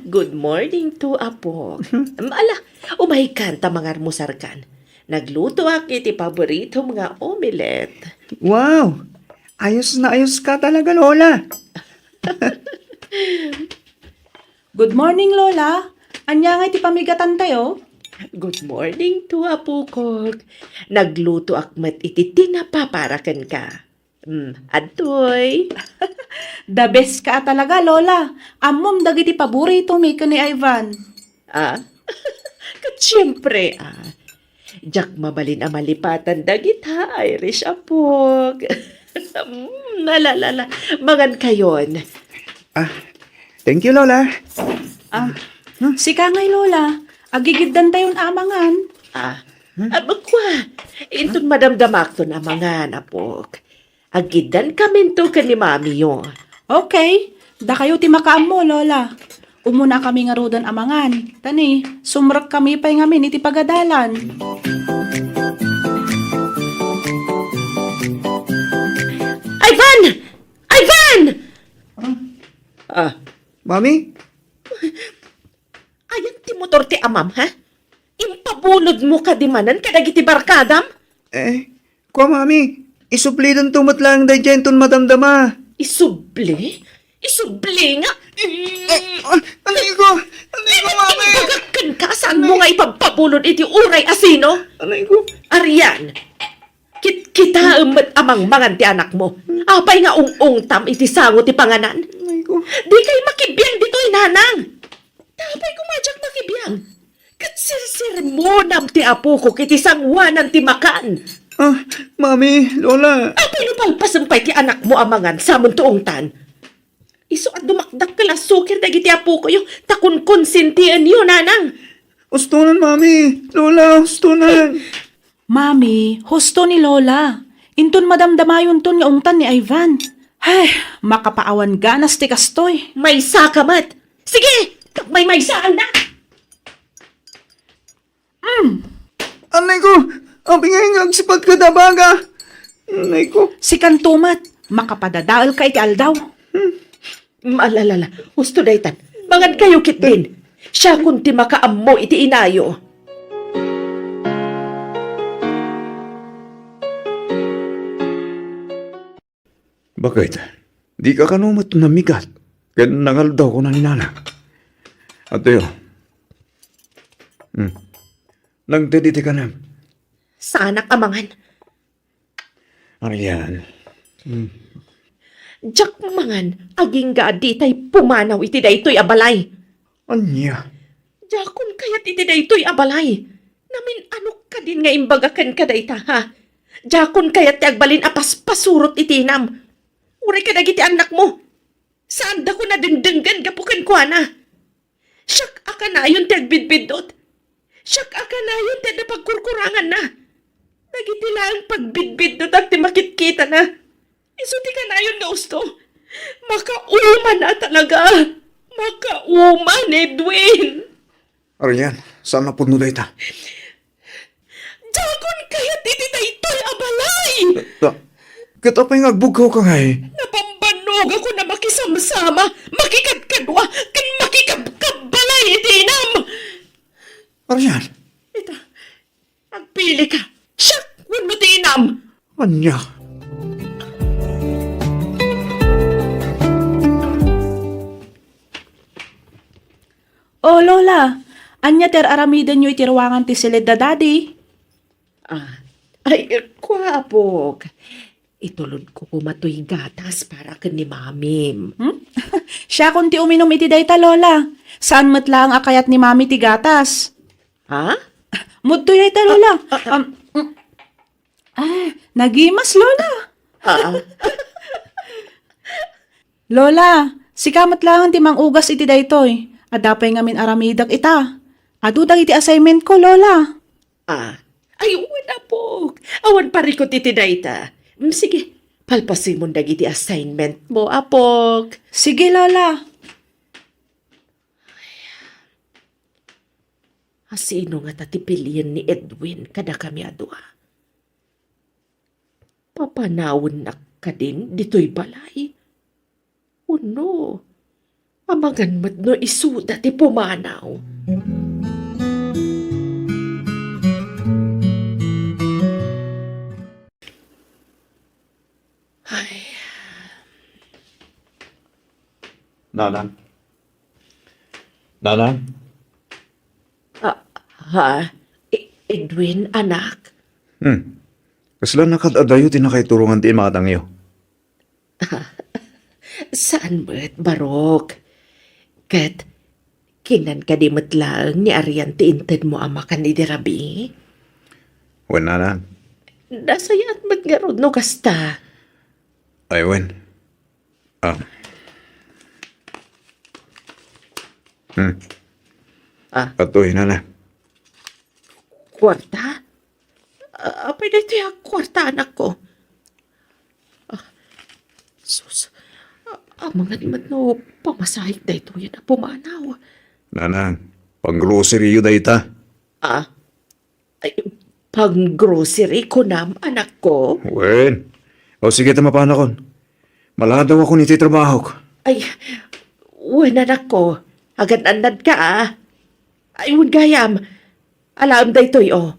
Good morning to, Apo. Ala, umaykan ta mangarmusarkan. Naglutoak iti paboritom nga omelette. Wow! Ayos na ayos ka talaga, Lola. Good morning, Lola. Ania nga iti pamigatantayo? Good morning to, Apukok. Naglutoak met iti tinapa para kenka. Mm, adtoy. The best ka a talaga, Lola. Ammom dagiti paboritomi ken ni Ivan. Ah? Ket siempre, ah. Diak mabalin a malipatan dagita Irish, apok. Mm, ala, ala, ala. Mangankayon. Ah, thank you, Lola. Ah, sika ngay, Lola. Agigiddantayon a mangan. Ah, ah, kua. Inton madamdamakton a mangan, apok. Agiddan kaminto ken ni mamiyo. Okay. Dakayo ti makaammo, Lola. Umuna kami ngaruden a mangan. Tani, sumrek kami pay ngamin iti pagadalan. Ivan! Ivan! Ah, Mami? Ayan ti motor ti amam, ha? Impabulodmo kadi manen kadagiti barkadam? Eh, kua, Mami, isublidanto met laeng daydiay inton madamdama. Isubli? Isubli nga? Ah, ah, anay ko! Anay ko, Mami! Imbagak kenka, saanmo nga ipagpabulod iti uray a sino? Anay ko! Arian, kitkitaem met a mangmangan ti anakmo. Apay nga ung-ungtam iti sango ti panganan? Anay ko! Dikay makibiang ditoy, nanang! Apay koma diak makibiang? Ket sirsermonam ti apokok iti sangoanan ti makan. Ah, Mami, Lola. Apay no palpasem pay ti anakmo a mangan, samonto ungtan? Isu a dumakdakkel a suker dagiti apokoyo, ta konkonsintienyo, nanang. Ustonan, Mami, Lola, ustonan. Mami, husto ni Lola. Inton madamdamayonton nga ungtan ni Ivan. Ay, makapaawan ganas ti kastoy. Maysaka met. Sige, pagmaymaysaanda. Mm. Anay ko, apay nga agsipat kada baga. Anay ko. Sikanto met, makapadadaelka iti aldaw. Hmm. Malalala, husto daytan. Mangankayo ketdin. Siakon ti makaammo iti inayo. Bakit? Dika kano met namigat ken nangaldaw, kuna ni Nana. Adtoyo. Hmm. Nagted iti kanem. Saanak a mangan. Arian. Hmm. Diak mangan, agingga a ditay pumanaw iti daytoy a balay. Ania? Diakon kayat iti daytoy a balay. Namin-anok kadin nga imbaga kenka dayta, ha? Diakon kayat ti agbalin a paspasurot iti inam. Uray kadagiti annakmo. Saandakon a dengdenggen gapu kenkuana. Siak a kanayon ti agbidbiddut. Siak a kanayon ti adda pagkurkuranganna. Dagiti laeng pagbidbiddutak ti makitkitana. Isu ti kanayon nga usto. Makauman a talaga. Makauman, Edwin. Arian, saan a pudno dayta? Diakon kayat iti daytoy a balay! Ta, ket apay nga agbugkawka ngay? Napambannogakon a makisamsama, makikadkadua, ken makikabkabbalay iti inam! Arian? Ita, agpilika. Siak wenno ti inam? Ania? O, Lola, ania ti ar-aramidenyo iti ruangan ti siled da Daddy? Ah, ay, kua, apok. Itulodko koma toy gatas para ken ni Mamim. Hmm? Siakon ti uminum iti dayta, Lola. Saan met laeng a kayat ni Mami ti gatas. Ha? Mudtoy dayta, Lola. Ah, ah, ah. Am, mm. Ah, nagimas, Lola. Ah. Lola, sika met laeng ti mangugas iti daytoy. Adda pay ngamin aramidek ita. Adu dagiti assignment ko, Lola. Ah, ay, wen, apok. Awan parikut iti dayta. Mm, sige, palpasimon dagiti assignment mo, apok. Sige, Lola. Asino ngata ti pilien ni Edwin kadakami a dua? Papanawennak kadin ditoy balay? Wenno, amangan met no isuda ti pumanaw? Ay. Nanang. Nanang? Ah, ha? E-, Edwin, anak? Hmm. Kasla nakad-adayo ti nakaiturongan ti imatangyo? Saan met, Barok. Ket, kinan kadi met laeng ni Arian ti intedmo a makan idi rabii? Wen, nanang. Nasayaat met ngarud no kasta. Ay, wen. Ah. Hmm. Ah. Atoy, nanang. Kuarta? Ah, apay daytoy a kuarta, anakko? Ah, sus. Ah, amangan met no pamasahek daytoy a pumanaw. Nanang, pang-grocery-yo dayta. Ah? Ay, pang-grocery kunam, anakko? Wen. O, sige, ta mapanakon. Maladawakon iti trabahok. Ay, wen, anakko. Agan-annadka, a. Ay, wen gayam. Alaem daytoy, o.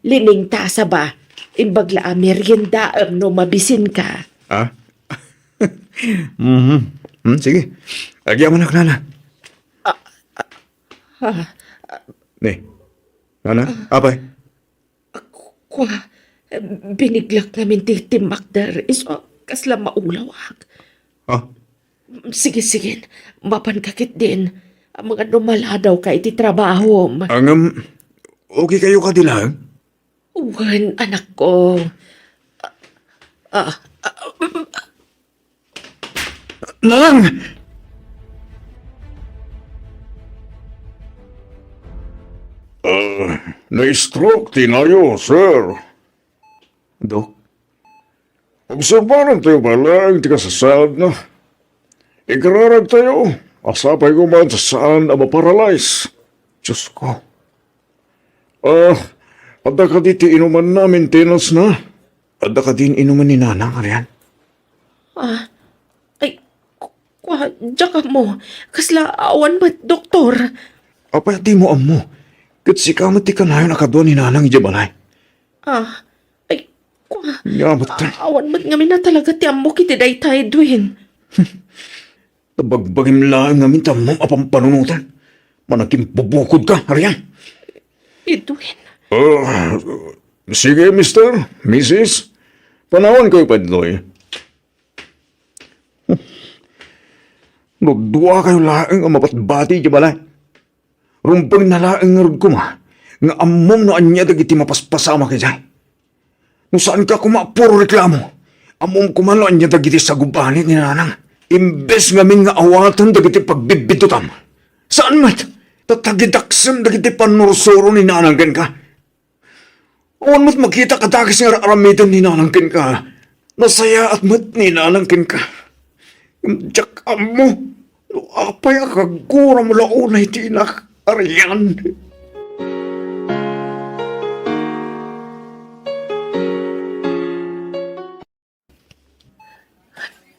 Liningta a saba. Imbag la a meriendaem no mabisinka. Ah? Mhm. Hmm, sige. Agyamanak, nana. Ah, ah, ah. Ni, nana, apay? Kua, biniglak ngamin ti timmakder, isu a kasla maulawak. Ah? Sige, sige, mapanka ketdin. Amangan no maladawka iti trabahom. Ngem, okay kayo kadi laeng? Wen, anakko. Ah, ah, ah, Nang! Ah, na-stroke ti inayo, sir. Dok? Obserbaran tayo ba laeng ti kasasaadna? Ikararag tayo, a sapay koma ta saan a maparalyze. Diyos ko. Ah, adda kadi ti inumanna, maintenance na? Adda kadi inuman ni Nanang, Arian? Ah, ay, ku-, kua, diak ammo. Kasla awan met doktor. Apay a dimo ammo? Ket sika met ti kanayon a kadua ni Nanang idiay balay. Ah, ay, kua, Nya met ta. A-, awan met ngamin a talaga ti ammok iti dayta, Edwin. Nabagbagim laeng ngamin ti ammom a pampanunotan. Managimbubukodka, Arian. Edwin. Ah, sige, mister, misis. Panawankayo pay ditoy. No duakayo laeng a mabatbati idiay balay, rumbengna laeng ngarud koma nga ammom no ania dagiti mapaspasamak idiay. No saanka koma a puro reklamo, ammom koma no ania dagiti sagub-anit ni Nanang. Imbes ngamin nga awaten dagiti pagbibbidutam, saan met, ta tagidaksem dagiti pannursuro ni Nanang kenka. Awan met makita a dakes nga ar-aramiden ni Nanang kenka. Nasayaat met ni Nanang kenka. Ngem diak ammo no apay a kagguram la unay ti inak, Arian.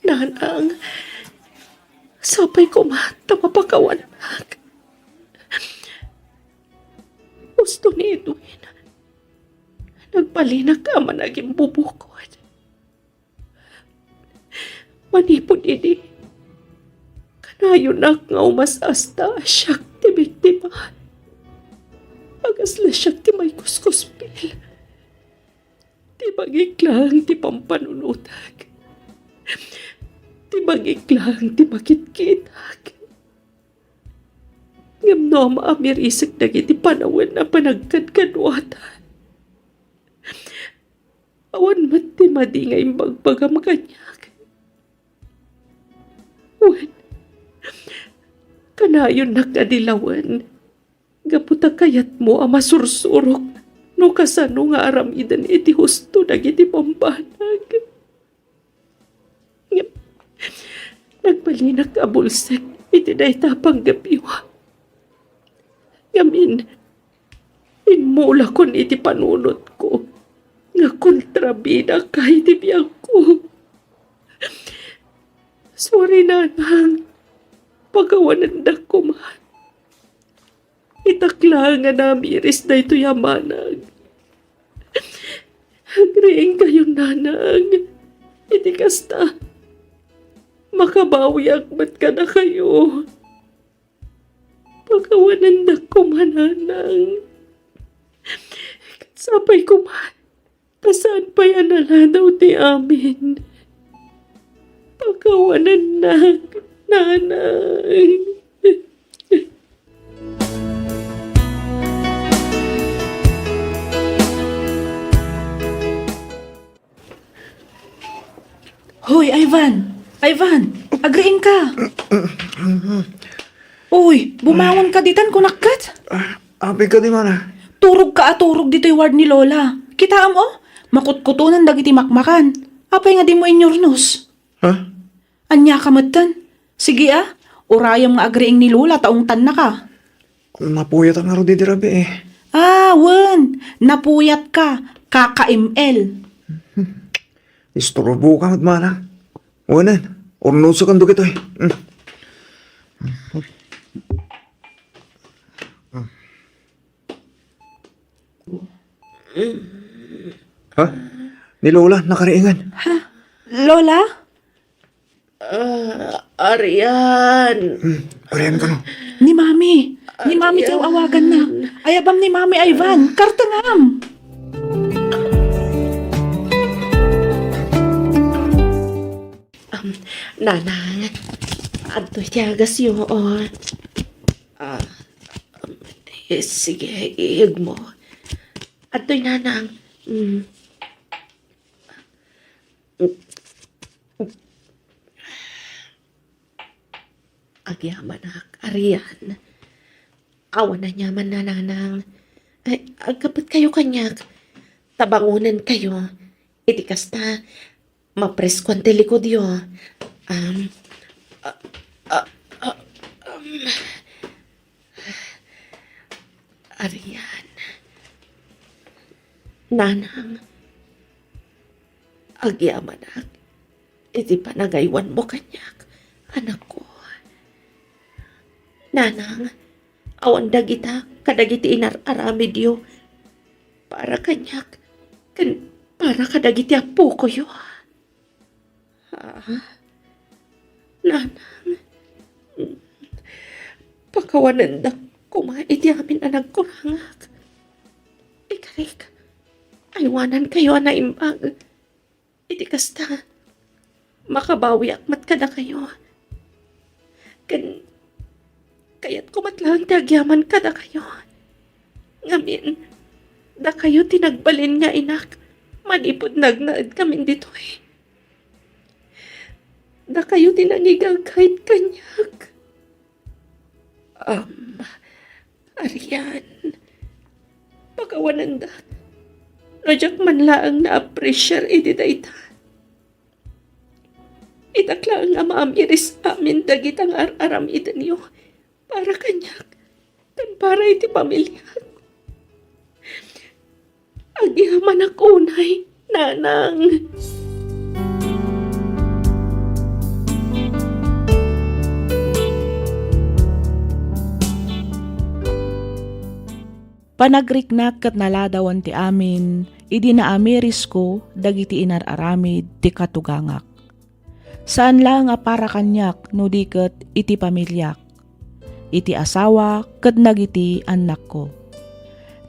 Nanang, sapay koma ta mapakawanak. Husto ni Edwin, nagbalinak a managimbubukod. Manipud idi, kanayonak nga umas-asta a siak ti biktima. A kasla siak ti maikuskuspil. Ti bagik laeng ti pampanunotak. Ti bagik laeng ti makitkitak. Ngem no am-amirisek dagiti panawen a panagkadkaduatan, awan met ti madi nga imbagbagam kaniak. Wen, kanayonnak a dilawen gapu ta kayatmo a masursurok no kasano nga aramiden iti husto dagiti bambanag. Ngem nagbalinak a bulsek iti dayta a panggapiwa. Ngamin, immulakon iti panunotko nga kontrabidaka iti biagko. Sorry, Nanang. Pakawanendak koma. Itak laeng a namiris daytoy a manag. Agriingkayo, Nanang. Iti kasta, makabawiak met kadakayo. Pakawanendak koma, Nanang. Sapay koma ta saan pay a naladaw ti amin. Pakawanennak, Nanang. Hoy, Ivan! Ivan! Agriingka! Uy, bumangon ka ditan, kunak ket? Ah, apay ka di mana? Turog ka a turog ditoy ward ni Lola. Kitaem, o, makutkutonan dagiti makmakan. Apay nga dimo inyurnos? Ha? Ania ka metten? Sige a, urayem nga agriing ni Lola ta ungtannaka. Napuyat a ngarud idi rabii. Ah, wen, napuyat ka, kaka-M L. Isturbo ka met mana. Wenen, urnosakan dagitoy. Mm. Ha? Ni Lola, nakariingan. Ha? Lola? Ah, Arian. Hmm, Arian kano? Ni Mami. Ni Mami ti awaganna. Ayabam ni Mami, Ivan. Kartengam. Um, Nanang, adtoy ti agasyo, o. Ah, um, eh, sige, iyegmo. Adtoy, Nanang. Mm. Agyamanak, Arian. Awan aniaman, Nanang. Ay, agkapetkayo kaniak. Tabangonenkayo. Iti kasta, mapreskoan ti likudyo. Um, ah, ah, ah, um, Arian. Nanang, agyamanak iti panagaywanmo kaniak, anakko. Nanang, awan dagita kadagiti inar-aramidyo para kaniak ken para kadagiti appokoyo. Ah, Nanang, pakawanendak koma iti amin a nagkurangak. Ikarik, aywanankayo a naimbag. Iti kasta, makabawiak met kadakayo. Ken kayatko met laeng ti agyaman kadakayo. Ngamin, dakayo ti nagbalin nga inak manipud nagnaedkamin ditoy. Dakayo ti nangigagayt kaniak. Am, Arian, pakawanendak no diak man laeng na-appreciate iti dayta. Itak laeng a maamiris amin dagita nga ar-aramidenyo para kaniak ken para iti pamiliak. Agyamanak unay, Nanang. Panagriknak ket naladawan ti amin idi naamirisko dagiti inar-aramid ti katugangak. Saan laeng a para kaniak no di ket iti pamiliak, iti asawa ket dagiti annakko.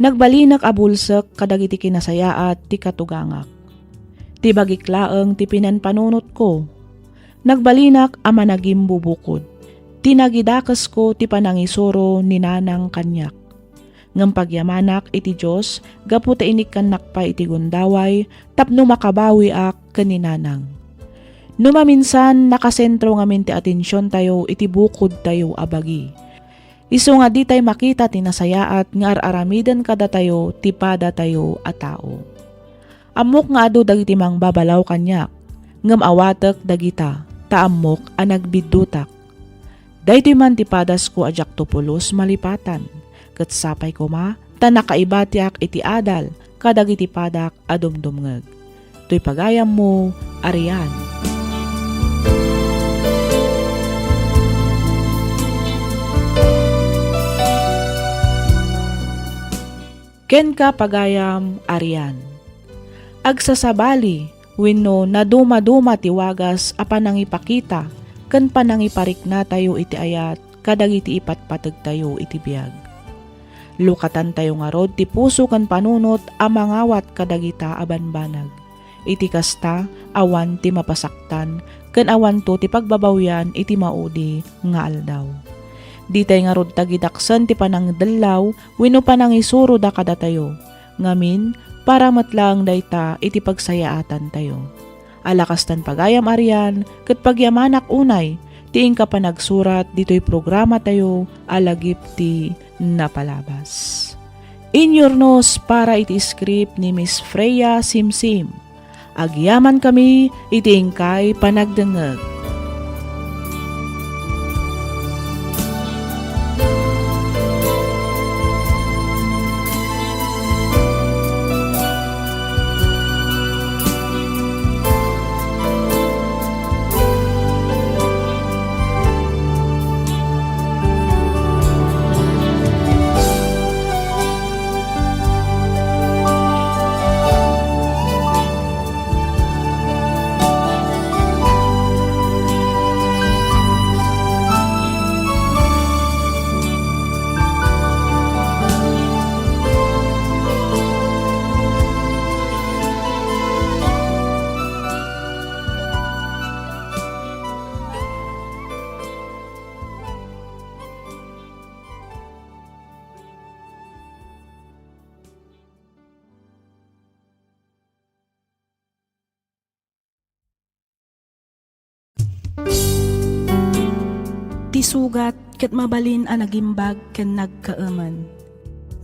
Nagbalinak a bulsek kadagiti kinasayaat ti katugangak. Ti bagik laeng ti pinanpanunotko. Nagbalinak a managimbubukod. Ti nagidakesko ti panangisuro ni Nanang kaniak. Ngem pagyamanak iti Dios gapu ta inikkannak pay iti gundaway tapno makabawiak ken ni Nanang. No maminsan, nakasentro ngamin ti atensiontayo iti bukodtayo a bagi. Isu nga ditay makita ti nasayaat nga ar-aramiden kadatayo ti padatayo a tao. Ammok nga adu dagiti mangbabalaw kaniak, ngem awatek dagita, ta ammok a nagbiddutak. Daytoy man ti padasko a diakto pulos malipatan, ket sapay koma ta nakaibatiak iti adal kadagiti padak a dumdumngeg. Toy pagayammo, Arian. Kenka, pagayam, Arian. Agsasabali wenno nadumaduma ti wagas a panangipakita ken panangipariknatayo iti ayat kadagiti ipatpategtayo iti biag. Lukatantayo ngarud ti puso ken panunot a mangawat kadagita a banbanag. Iti kasta, awan ti mapasaktan ken awanto ti pagbabawian iti maudi nga aldaw. Ditay ngarud ta gidaksen ti panangdellaw wenno panangisuroda kadatayo. Ngamin, para met laeng dayta iti pagsayaatantayo. Ala kastan pagayam a rian, ket pagyamanak unay ti inka panagsurat ditoy programatayo a Lagip ti Napalabas. Inyurnos para iti script ni Miss Freya Simsim. Agyamankami iti inkay panagdengngeg. Ti sugat ket mabalin a nagimbag ken nagkaemen.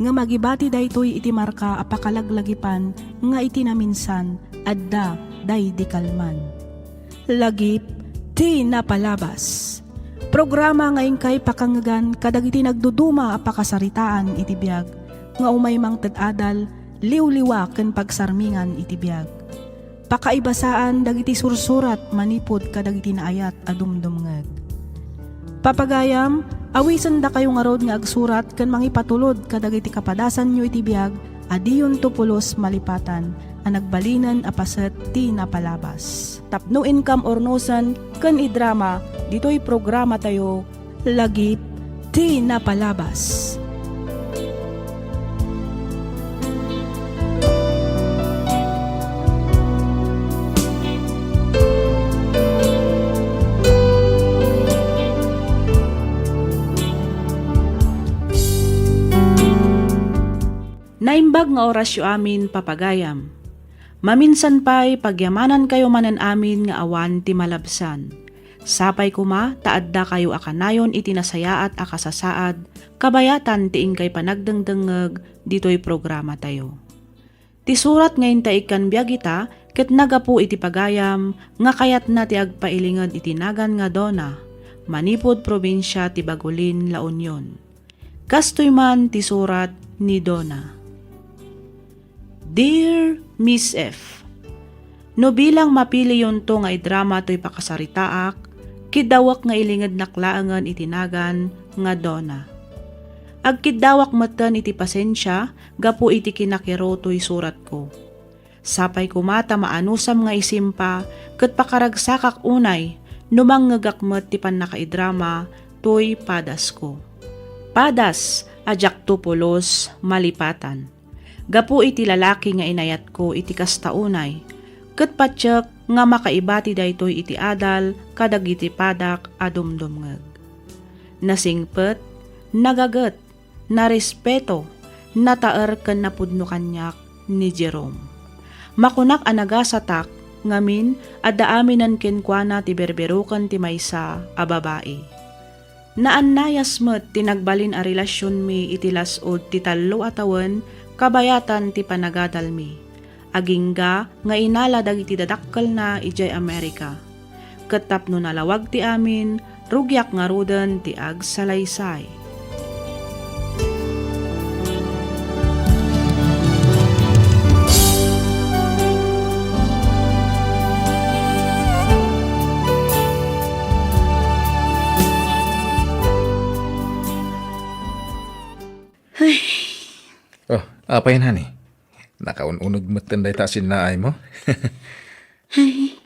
Ngem agibati daytoy iti marka a pakalaglagipan nga iti naminsan, adda daydi kalman. Lagip ti Napalabas. Programa nga inkay pakangngegan kadagiti nagduduma a pakasaritaan iti biag nga umay mangted adal, liwliwa ken pagsarmingan iti biag. Pakaibasaan dagiti sursurat manipud kadagiti naayat a dumdumngeg. Papagayam, awisendakayo ngarud nga agsurat ken mangipatulod kadagiti kapadasanyo iti biag a diyonto pulos malipatan a nagbalinen a paset ti napalabas. Tapno inkam urnosen ken idrama ditoy programatayo, Lagip ti Napalabas. Naimbag nga orasyo amin, papagayam. Maminsan pay, pagyamanankayo manen amin nga awan ti malabsan. Sapay koma ta addakayo a kanayon iti nasayaat a kasasaad, kabayatan ti inkay panagdengdengngeg ditoy programatayo. Ti surat nga intaig kan biag ita ket nagapu iti pagayam nga kayatna ti agpailinged iti nagan nga Donna, manipud probinsia ti Bagulin, La Union. Kastoy man ti surat ni Donna. Dear Miss F, no bilang mapiliyonto nga idrama toy pakasaritaak, kiddawek nga ilingednak laengen iti nagan nga Donna. Agkiddawak metten iti pasensia gapu iti kinakiro toy suratko. Sapay koma ta maanusam nga isimpa ket pakaragsakak unay no mangngegak met ti pannakaidrama toy padasko. Padas a diakto pulos malipatan. Gapu iti lalaki nga inayatko iti kasta unay, ket patiek nga makaibati daytoy iti adal kadagiti padak a dumdumngeg. Nasingpet, nagaget, narespeto, nataer ken napudno kaniak ni Jerome. Makunak a nagasatak, ngamin, adda aminen kenkuana ti berberoken ti maysa a babai. Naannayas met ti nagbalin a relasionmi iti las-ud ti tallo a tawen kabayatan ti panagadalmi. Agingga nga inala dagiti dadakkelna idiay Amerika. Ket tapno nalawag ti amin, rugiak ngaruden ti agsalaysay. Ay. Oh, apay, honey? Nakaun-uneg metten dayta a sinnaaymo? Ay,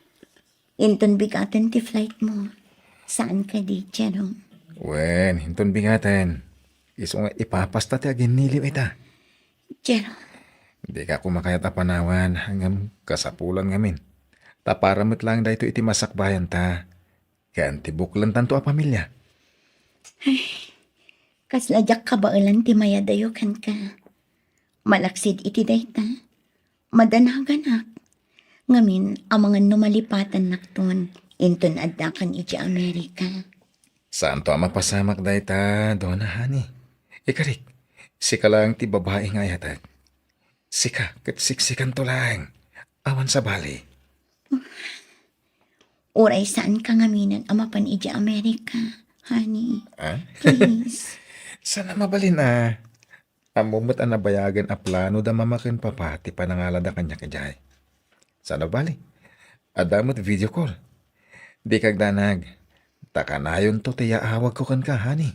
inton bigaten ti flight mo. Saan kadi, Jerome? Wen, inton bigaten. Isu nga ipapasta ti aginniliw ita. Jerome. Dika koma kayat a panawan, ngem kasapulan ngamin. Ta para met laeng daytoy iti masakbayanta. Ken ti buklentanto a pamilia. Ay, kasla diak kabaelan ti mayadayo kenka. Malaksid iti dayta, madanaganak. Ngamin, amangan no malipatannakton, inton addakan idiay Amerika. Saanto a mapasamak dayta, Dona Honey. Ikarik, sika laeng ti babai nga ayatek. Sika ket siksikanto laeng. Awan sabali. Uray saanka ngaminen a mapan idiay Amerika, honey. Ah? Please. Saan a mabalin a. Ammom met a nabayagen a plano da mama ken papa ti panangalada kaniak idiay. Saan a bali? Adda met video call. Dika agdanag. Ta kanayonto ti yaawagko kenka, honey.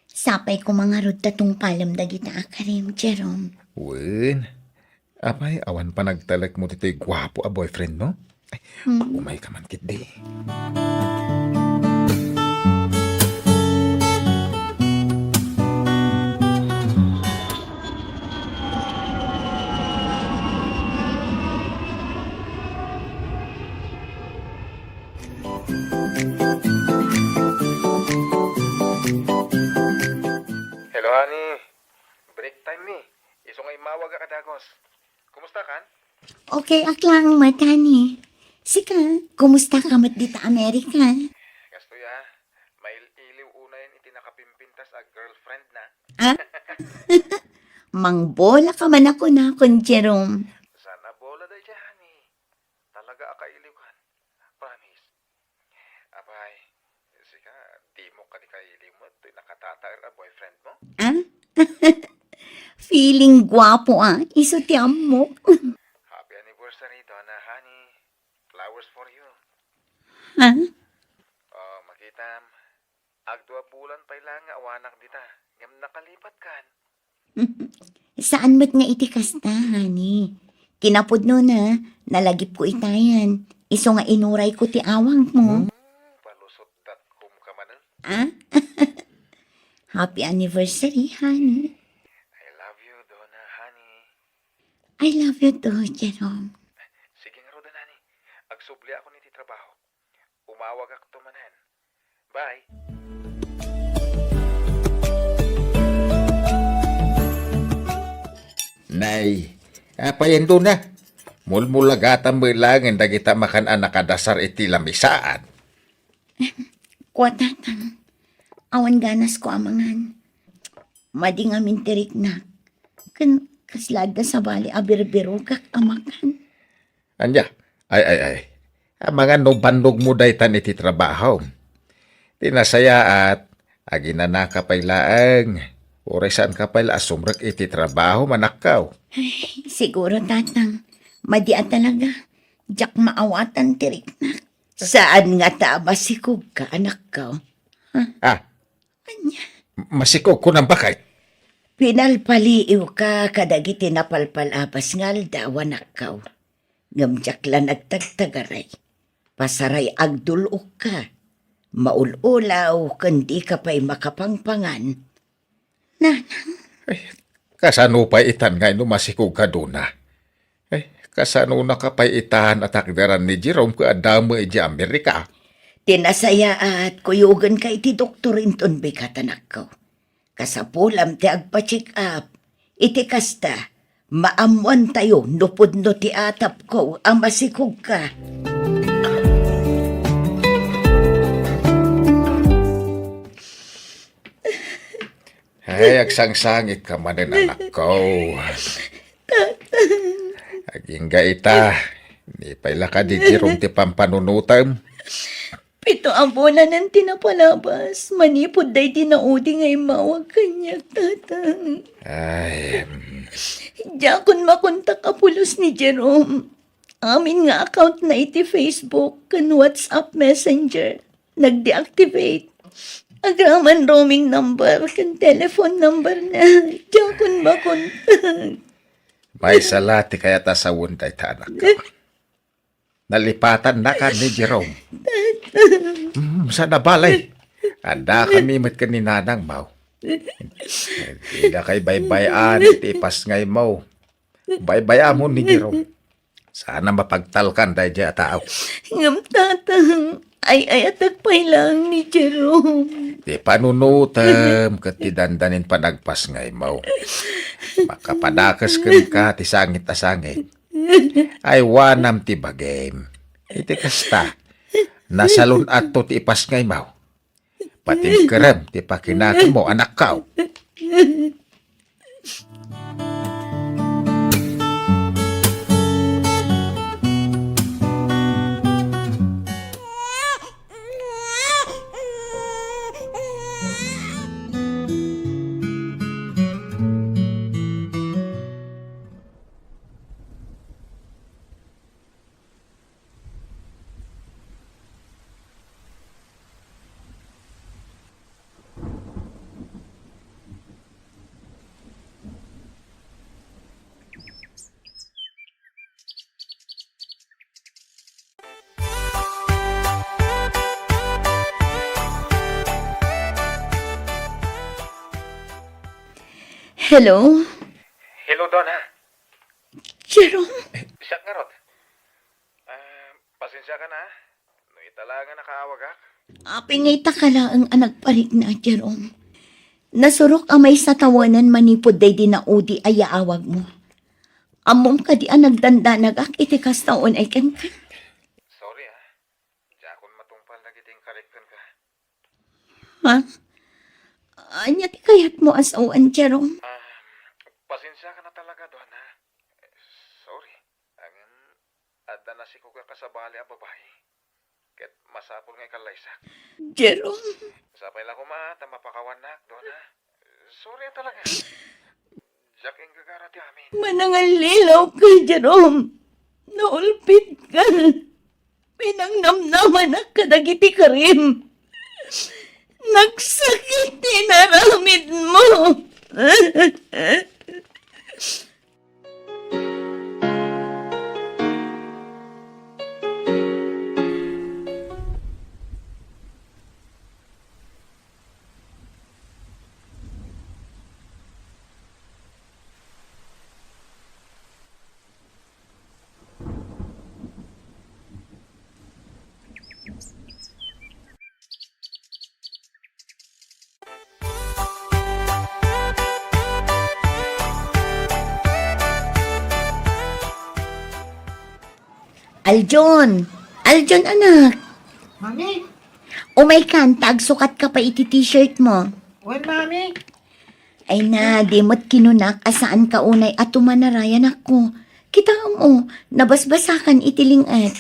Sapay koma ngarud ta tungpalem dagita a karim, Jerome. Wen. Apay, awan panagtalekmo ditoy guapo a boyfriend mo? Ay, hmm, umayka man ketdi. Hello, honey. Break time ni. Isu nga immawagak a dagos. Kumusta kan? Okay ak laeng met, honey. Sika, kumusta ka met dita Amerika? Kastoy a, mail-iliw unayen iti nakapimpintas a girlfriend na. Ah? Mangbola ka man a kunakon, Jerome. Saan a bola daydiay, honey. Talaga a kailiwkan. Promise. Apay, sika, dimo kadi kailiw met toy nakatataer a boyfriend mo? Ah? Feeling guapo, ah. Isu ti ammok. Happy anniversary, Donna Honey. Flowers for you. Ha? Oh, makitam. Agdua bulan pay laeng nga awanak dita. Ngem nakalipat kan. Saan met nga iti kasta, honey. Kinapudnona, nalagipko itayan. Isu nga inurayko ti awangmo. Hmm, palusot dot com ka manen. Ah? Happy anniversary, honey. I love you, Donna, honey. I love you too, Jerome. Sige ngaruden, honey. Agsubli ako iti trabaho. Umawagakto manen. Bye. Nay, apayen, Donna? Mulmulagatam met laengen dagita makan a nakadasar iti lamisaan. Kua, Tatang. Awan ganasko a mangan. Madi ngamin ti riknak. Ken kasla adda sabali a birbirokak a makan. Ania? Ay, ay, ay. Amangan no bannogmo daytan iti trabahom. Ti nasayaat, aginanaka pay laeng. Uray saanka pay la a sumrek iti trabahom, anakko. Ay, siguro, Tatang. Madi a talaga. Diak maawatan ti riknak. Saan ngata a masikogka, anakko? Ah, ania? Masikog kunam, baket? Pinalpaliiwka kadagiti napalpalabas nga aldaw, anakko. Ngem diak la nagtagtagaray. Pasaray agdul-okka. Maul-ulaw ken dika pay makapangpangan. Nanang. Ay, kasano pay itan nga no masikogka, Donna? Ay, kasanonaka pay itan a takderan ni Jerome ket adda met idiay Amerika? Ti nasayaat, kuyogenka iti doktor inton bigat, anakko. Kasapulam ti agpa-check up. Iti kasta, maammoantayo no pudno ti atapko a masikogka. Ay, agsangsangitka manen, anakko. Agingga ita, ni pay la kadi Jerome ti pampanunotem. Pito a bulanen ti napalabas, manipud daydi naudi nga immawag kaniak, Tatang. Ay, em. Diakon makontak a pulos ni Jerome. Amin nga account na iti Facebook ken WhatsApp Messenger, nagdeactivate. Agraman roaming number ken telephone number na, diakon makontak. Maysa la ti kayat a sawen dayta, anakko. Nalipatannaka ni Jerome. Mm, saan a bali. Addakami met ken ni nanangmo. Didakay baybay-an iti ipasngaymo. Baybay-amon ni Jerome. Saan a mapagtalkan daydiay a tao. Ngem, Tatang, ay-ayatek pay laeng ni Jerome. Ti panunotem ket ti dandanin panagpasngaymo. Makapadakes kenka ti sangit a sangit. Ay, wanam ti bagim. Iti kasta, nasalun-atto ti ipasngaymo. Patingkerem ti pakinaganmo, anakko. Hello? Hello, Donna. Jerome? Eh, siak ngarud. Ah, pasensiakan, ha? No ita la nga nakaawagak. Apay nga ita ka laeng a nagparikna, Jerome. Nasurok a maysa tawanen manipud daydi naudi a yaawagmo. Ammom kadi a nagdandanagak iti kasta unay kenka? Sorry, ah. Diakon matungpal dagiti inkarik kenka. Ha? Ania ti kayatmo a sawen, Jerome? Ah, pasensiakan a talaga, Donna. Sorry. Ngem adda nasikog a kasabali a babai. Ket masapul nga ikallaysak. Jerome. Sapay la koma ta mapakawannak, Donna. Sorry a talaga. Diak inggagara ti amin. Manangallilaw ka, Jerome. Naulpit ka. Pinangnamnamanak kadagiti karim. Nagsakit ti inaramidmo. Aljon! Aljon, anak! Mami! Umaykan, ta agsukatka pay iti t-shirt mo. Wen, Mami? Ay na, di met kinunak a saanka unay a tumanarayan ako. Kitaem, o, nabasbasakan iti ling-et.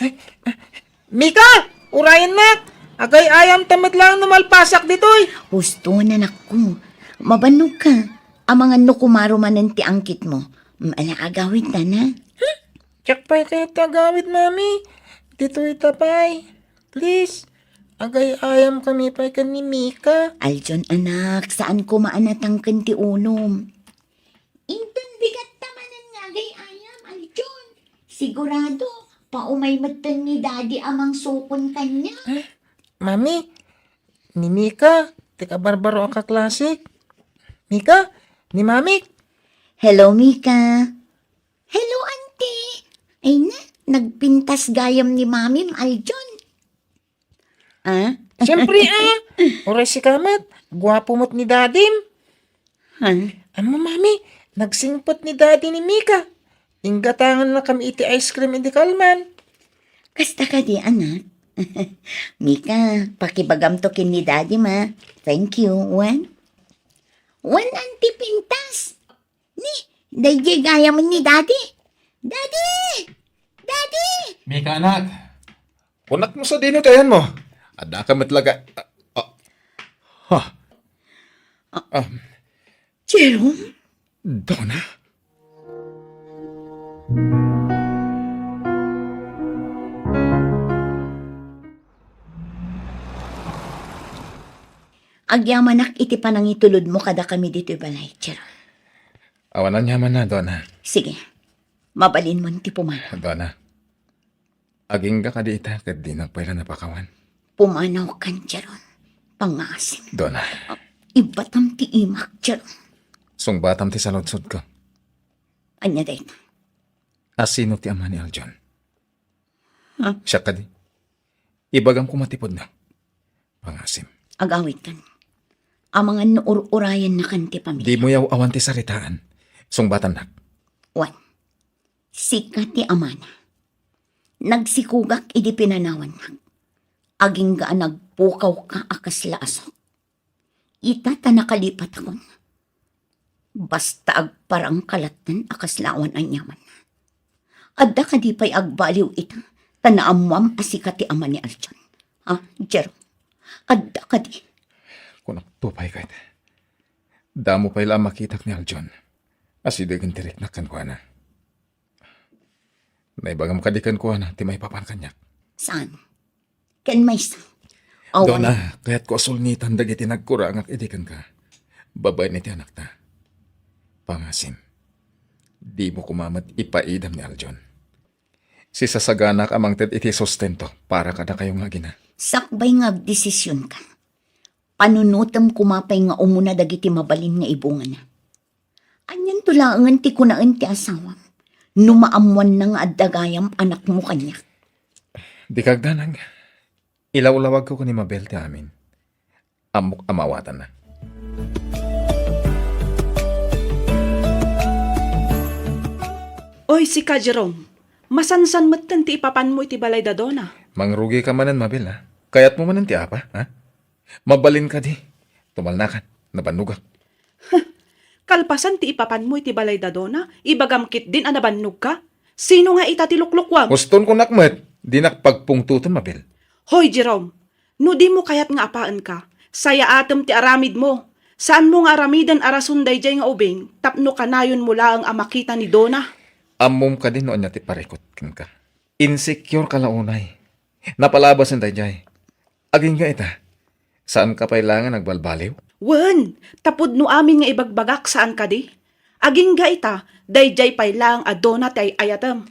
Mika! Urayennak! Agay-ayam ta met laeng no malpasak ditoy! Husto, anakko. Mabannogka. Amangan no kumaro manen ti angkitmo. Mm, ala, agawidtan, ha? Diak pay kayat ti agawid, Mami. Ditoy ta pay. Please. Agay-ayam kami pay ken ni Mika. Aljon, anak, saan koma a natangken ti ulom. Inton bigat ta manen nga agay-ayam, Aljon. Sigurado, paumay metten ni Daddy a mangsukon kaniak. Eh, Mami, ni Mika, ti kabarbaro a kaklasik. Mika, ni Mamik. Hello, Mika. Hello, Auntie. Ay na, nagpintas gayam ni Mamim, Aljon. Ah? Siyempre, ah. Uray sika met, guapo met ni Dadim. Ha? Ammom, Mami, nagsingpet ni Daddy ni Mika. Inggatanganna kami iti ice cream idi kalman. Kasta kadi, anak? Mika, pakibagamto ken ni Daddy, ma. Thank you. Wen? Wen, Auntie, pintas. Ni, daydiay gayam ni Daddy. Daddy! Daddy! Mika, anak. Kunakmo sadino ti ayanmo? Addaka met laga. Ah, ah. Ha? Ah. Ah. Jerome? Donna? Agyamanak iti panangitulodmo kadakami ditoy balay, Jerome. Awan aniamanna, Donna. Sige. Mabalinmon ti pumanaw. Donna. Agingga kadi ita ket dinak pay la napakawan. Pumanawkan, Jerome. Pangasim. Donna. Ah, ibatam ti imak, Jerome. Sungbatam ti saludsodko. Ania dayta? Asino ti ama ni Aljon? Ha? Siak kadi. Ibagam koma ti pudno. Pangasim. Agawidkan. Amangan no ur-urayennakan ti pamilya. Dimo yaw-awan ti saritaan. Sungbatannak. Wen. Sika ti amana. Nagsikogak idi pinanawannak. Agingga a nagpukawka a kasla asok. Ita ta nakalipatakon. Basta agparangka latten a kasla awan aniaman. Adda kadi pay agbaliw ita ta naammoam a sika ti ama ni Aljon? Ha, Jerome? Adda kadi? Kunakto pay ket, damo pay la a makitak ni Aljon. Asidegen ti riknak kenkuana. Naibagam kadi kenkuana ti maipapan kaniak? Saan? Ken maysa. Awan. Dona, kayatko a sulngitan dagiti nagkurangak idi kenka. Babaen iti anakta. Pangasim, dimo koma met ipaidam ni Aljon. Sisasaganak a mangted iti sustento para kadakayo nga agina. Sakbay nga agdesisionka, panunotem koma pay nga umuna dagiti mabalin nga ibungana. Anianto laengen ti kunaen ti asawam no maammoanna nga adda gayam anakmo kaniak? Dika agdanag. Ilawlawagko ken ni Mabel ti amin. Ammok a maawatanna. Oy, sika, Jerome. Masansan metten ti ipapanmo iti balay da Dona. Mangrugika manen, Mabel, a? Kayatmo manen ti apa, a? Mabalin kadi. Tumalnakan, nabannogak. Kalpasan ti ipapanmo iti balay da Dona, ibagam ketdin a nabannogka? Sino nga ita ti luklukuam? Uston kunak met, dinak pagpungtoton, Mabel. Hoy, Jerome, no dimo kayat nga apaenka, sayaatem ti aramidmo. Saanmo nga aramiden a rason daydiay nga ubing tapno kanayonmo laeng a makita ni Dona. Ammom kadi no ania ti parikut kenka? Insecureka la unay. Napalabasen daydiay. Agingga ita, saanka pay laeng a nagbalbaliw? Wen, ta pudno amin nga ibagbagak, saan kadi? Agingga ita, daydiay pay laeng a Dona ti ay-ayatem.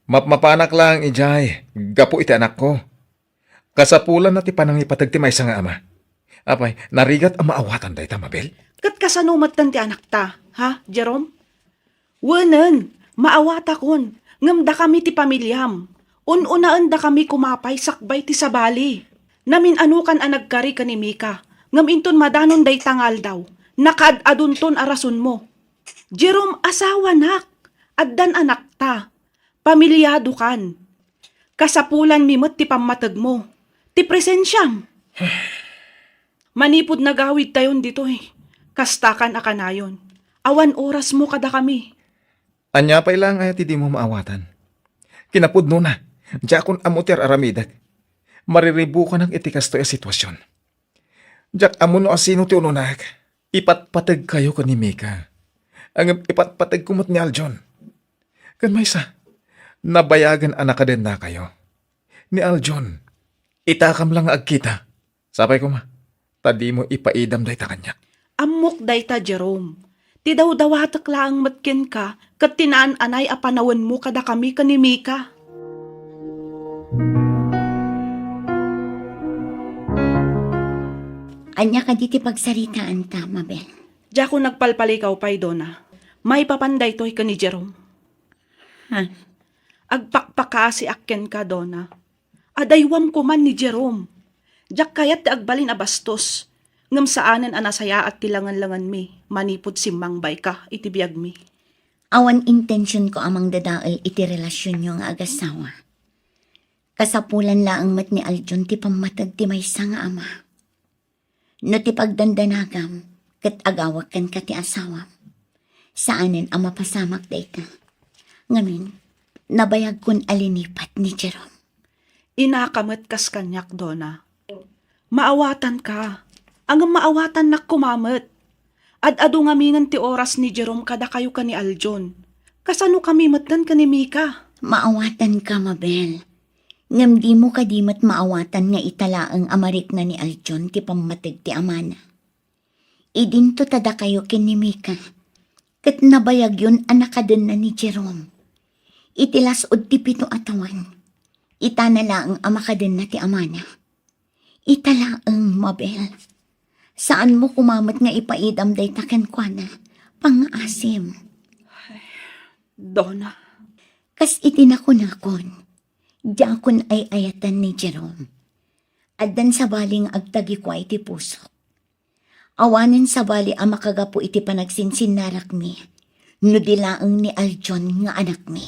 Mapmapanak laeng idiay gapu iti anakko. Kasapulanna ti panangipateg ti maysa nga ama. Apay, narigat a maawatan dayta, Mabel? Ket kasano metten ti anakta, ha, Jerome? Wenen, maawatakon, ngem dakami ti pamiliam. Un-unaendakami koma pay sakbay ti sabali. Namin-anokan a nagkari ken ni Mika, ngem inton madanon dayta nga aldaw, nakaad-adonton a rasonmo. Jerome, asawanak, addan anakta, pamiliadokan. Kasapulanmi met ti pammategmo, ti presensiam. Manipud nagawidtayon ditoy, kastakan a kanayon, awan orasmo kadakami. Ania pay laeng aya ti dimo maawatan? Kinapudnona, diakon ammo ti ar-aramidek. Mariribukanak iti kastoy a sitwasion. Diak ammo no asino ti ununaek. Ipatpategkayo ken ni Mika. Ngem ipatpategko met ni Aljon. Ken maysa, nabayagen a nakadennakayo. Ni Aljon, itakam la nga agkita. Sapay koma, ta dimo ipaidam dayta kaniak. Ammok dayta, Jerome. Ti dawdawatek laeng met kenka ket ti naan-anay a panawenmo kadakami ken ni Mika. Ania kadi ti pagsaritaanta, Mabel? Diakon nagpalpalikaw pay, Dona. Maipapan daytoy ken ni Jerome. Ha? Agpakpakaasiak kenka, Dona. Adaywam koman ni Jerome. Diak kayat ti agbalin a bastos, ngem saanen a nasayaat ti langenlangenmi manipud simmangbayka iti biagmi. Awan intensionko a mangdadael iti relasionyo nga agasawa. Kasapulan laeng met ni Aljon ti pammateg ti maysa nga ama. No ti pagdandanagam ket agawak kenka ti asawam, saanen a mapasamak dayta. Ngamin, nabayagkon a linipat ni Jerome. Inaka met kas kaniak, Dona. Maawatanka. Ngem maawatannak koma met. Ad-adu ngaminen ti oras ni Jerome kadakayo ken ni Aljon. Kasanokami metten ken ni Mika? Maawatanka, Mabel. Ngem dimo kadi met maawatan nga ita laeng a marikna ni Aljon ti pammateg ti amana. Idinto ta dakayo ken ni Mika, ket nabayagyon a nakadenna ni Jerome. Iti las-ud ti pito a tawen, itana laeng a makadenna ti amana. Ita laeng, Mabel. Saanmo koma met nga ipaidam dayta kenkuana. Pangngaasim. Dona. Kas iti nakunakon, diakon ay-ayatan ni Jerome. Addan sabali nga agtagikua iti pusok. Awanen sabali a makagapu iti panagsinsinnarakmi no di laeng ni Aljon nga anakmi.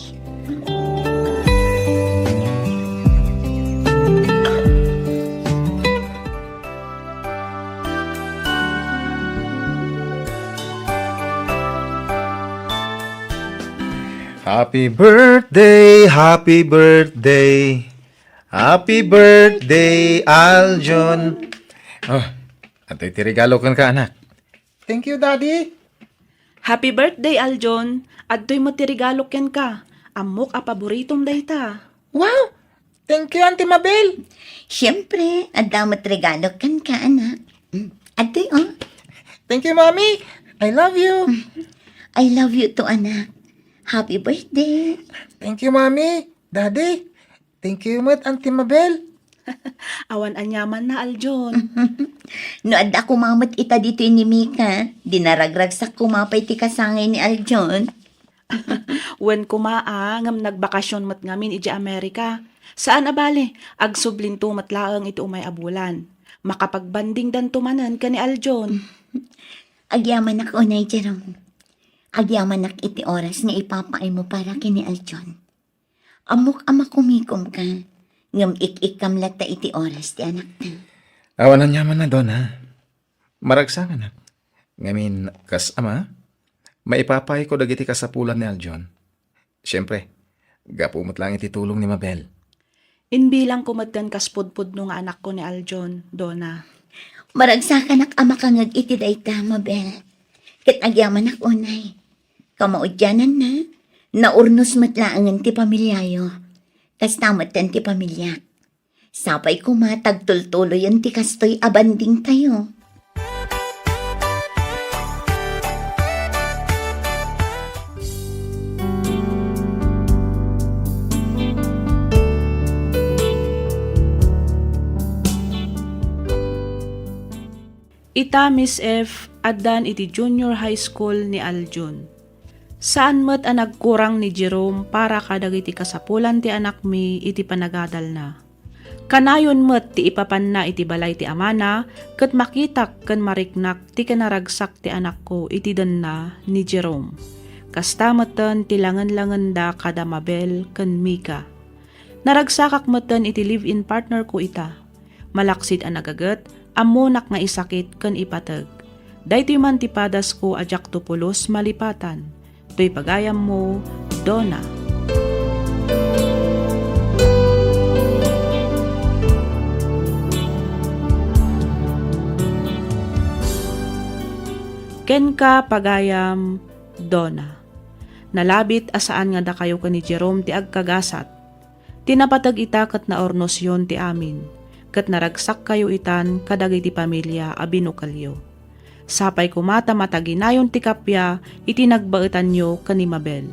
Happy birthday, happy birthday. Happy birthday, Aljon. Oh, adtoy ti regalo kenka, anak. Thank you, Daddy. Happy birthday, Aljon. Adtoy met ti regalo kenka. Ammok a paboritom dayta. Wow! Thank you, Auntie Mabel. Siyempre, adda met regalo kenka, anak. Mm, adtoy, oh. Thank you, Mommy. I love you. I love you too, anak. Happy birthday. Thank you, Mommy. Daddy, thank you met, Auntie Mabel. Awan aniamanna, Aljon. No adda koma met ita ditoy ni Mika, di naragragsak koma pay ti kasangay ni Aljon. Wen koma a, ngem nagbakasyon met ngamin idiay Amerika. Saan a bale, agsublinto met laeng iti umay a bulan. Makapagbandingdanto manen ken ni Aljon. Agyamanak unay, Jerome. Agyamanak iti oras nga ipapaaymo para ken ni Aljon. Ammok a makumikomka, ngem ik-ikkam latta iti oras ti anakta. Awan aniamanna, Dona. Maragsakanak. Ngamin, kas ama, maipapaayko dagiti kasapulan ni Aljon. Siyempre, gapu met laeng iti tulong ni Mabel. Imbilangko metten kas pudpudno nga anakko ni Aljon, Dona. Maragsakanak a makangeg iti dayta, Mabel. Ket agyamanak unay. Kamaudiananna, naurnos met laengen ti pamiliayo. Kasta metten ti pamiliak. Sapay koma ta agtultuloyen ti kastoy a bandingtayo. Ita, Miss F, addan iti junior high school ni Aljon. Saan met a nagkurang ni Jerome para kadagiti kasapulan ti anakmi iti panagadalna. Kanayon met ti ipapanna iti balay ti amana ket makitak ken mariknak ti kinaragsak ti anakko iti denna ni Jerome. Kasta metten ti langen-langenda kada Mabel ken Mika. Naragsakak metten iti live-in partnerko ita. Malaksid a nagaget, ammonak nga isakit ken ipateg. Daytoy man ti padasko a diakto pulos malipatan. Toy pagayammo, Dona. Kenka, pagayam, Dona. Nalabit a saan nga dakayo ken ni Jerome ti agkagasat. Ti napateg ita ket naurnosyon ti amin, ket naragsakkayo itan kadagiti pamilia a binukelyo. Sapay koma ta mataginayon ti kappia iti nagbaetanyo ken ni Mabel.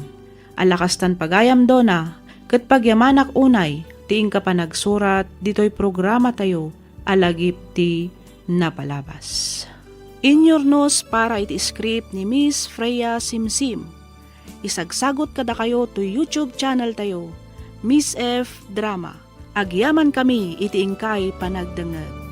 Ala kastan pagayam, Dona, ket pagyamanak unay ti inka panagsurat ditoy programatayo a Lagip ti Napalabas. Inyurnos para iti script ni Miss Freya Simsim. Isagsagot kadakayo toy YouTube channel tayo, Miss F Drama. Agyamankami iti inkay panagdengngeg.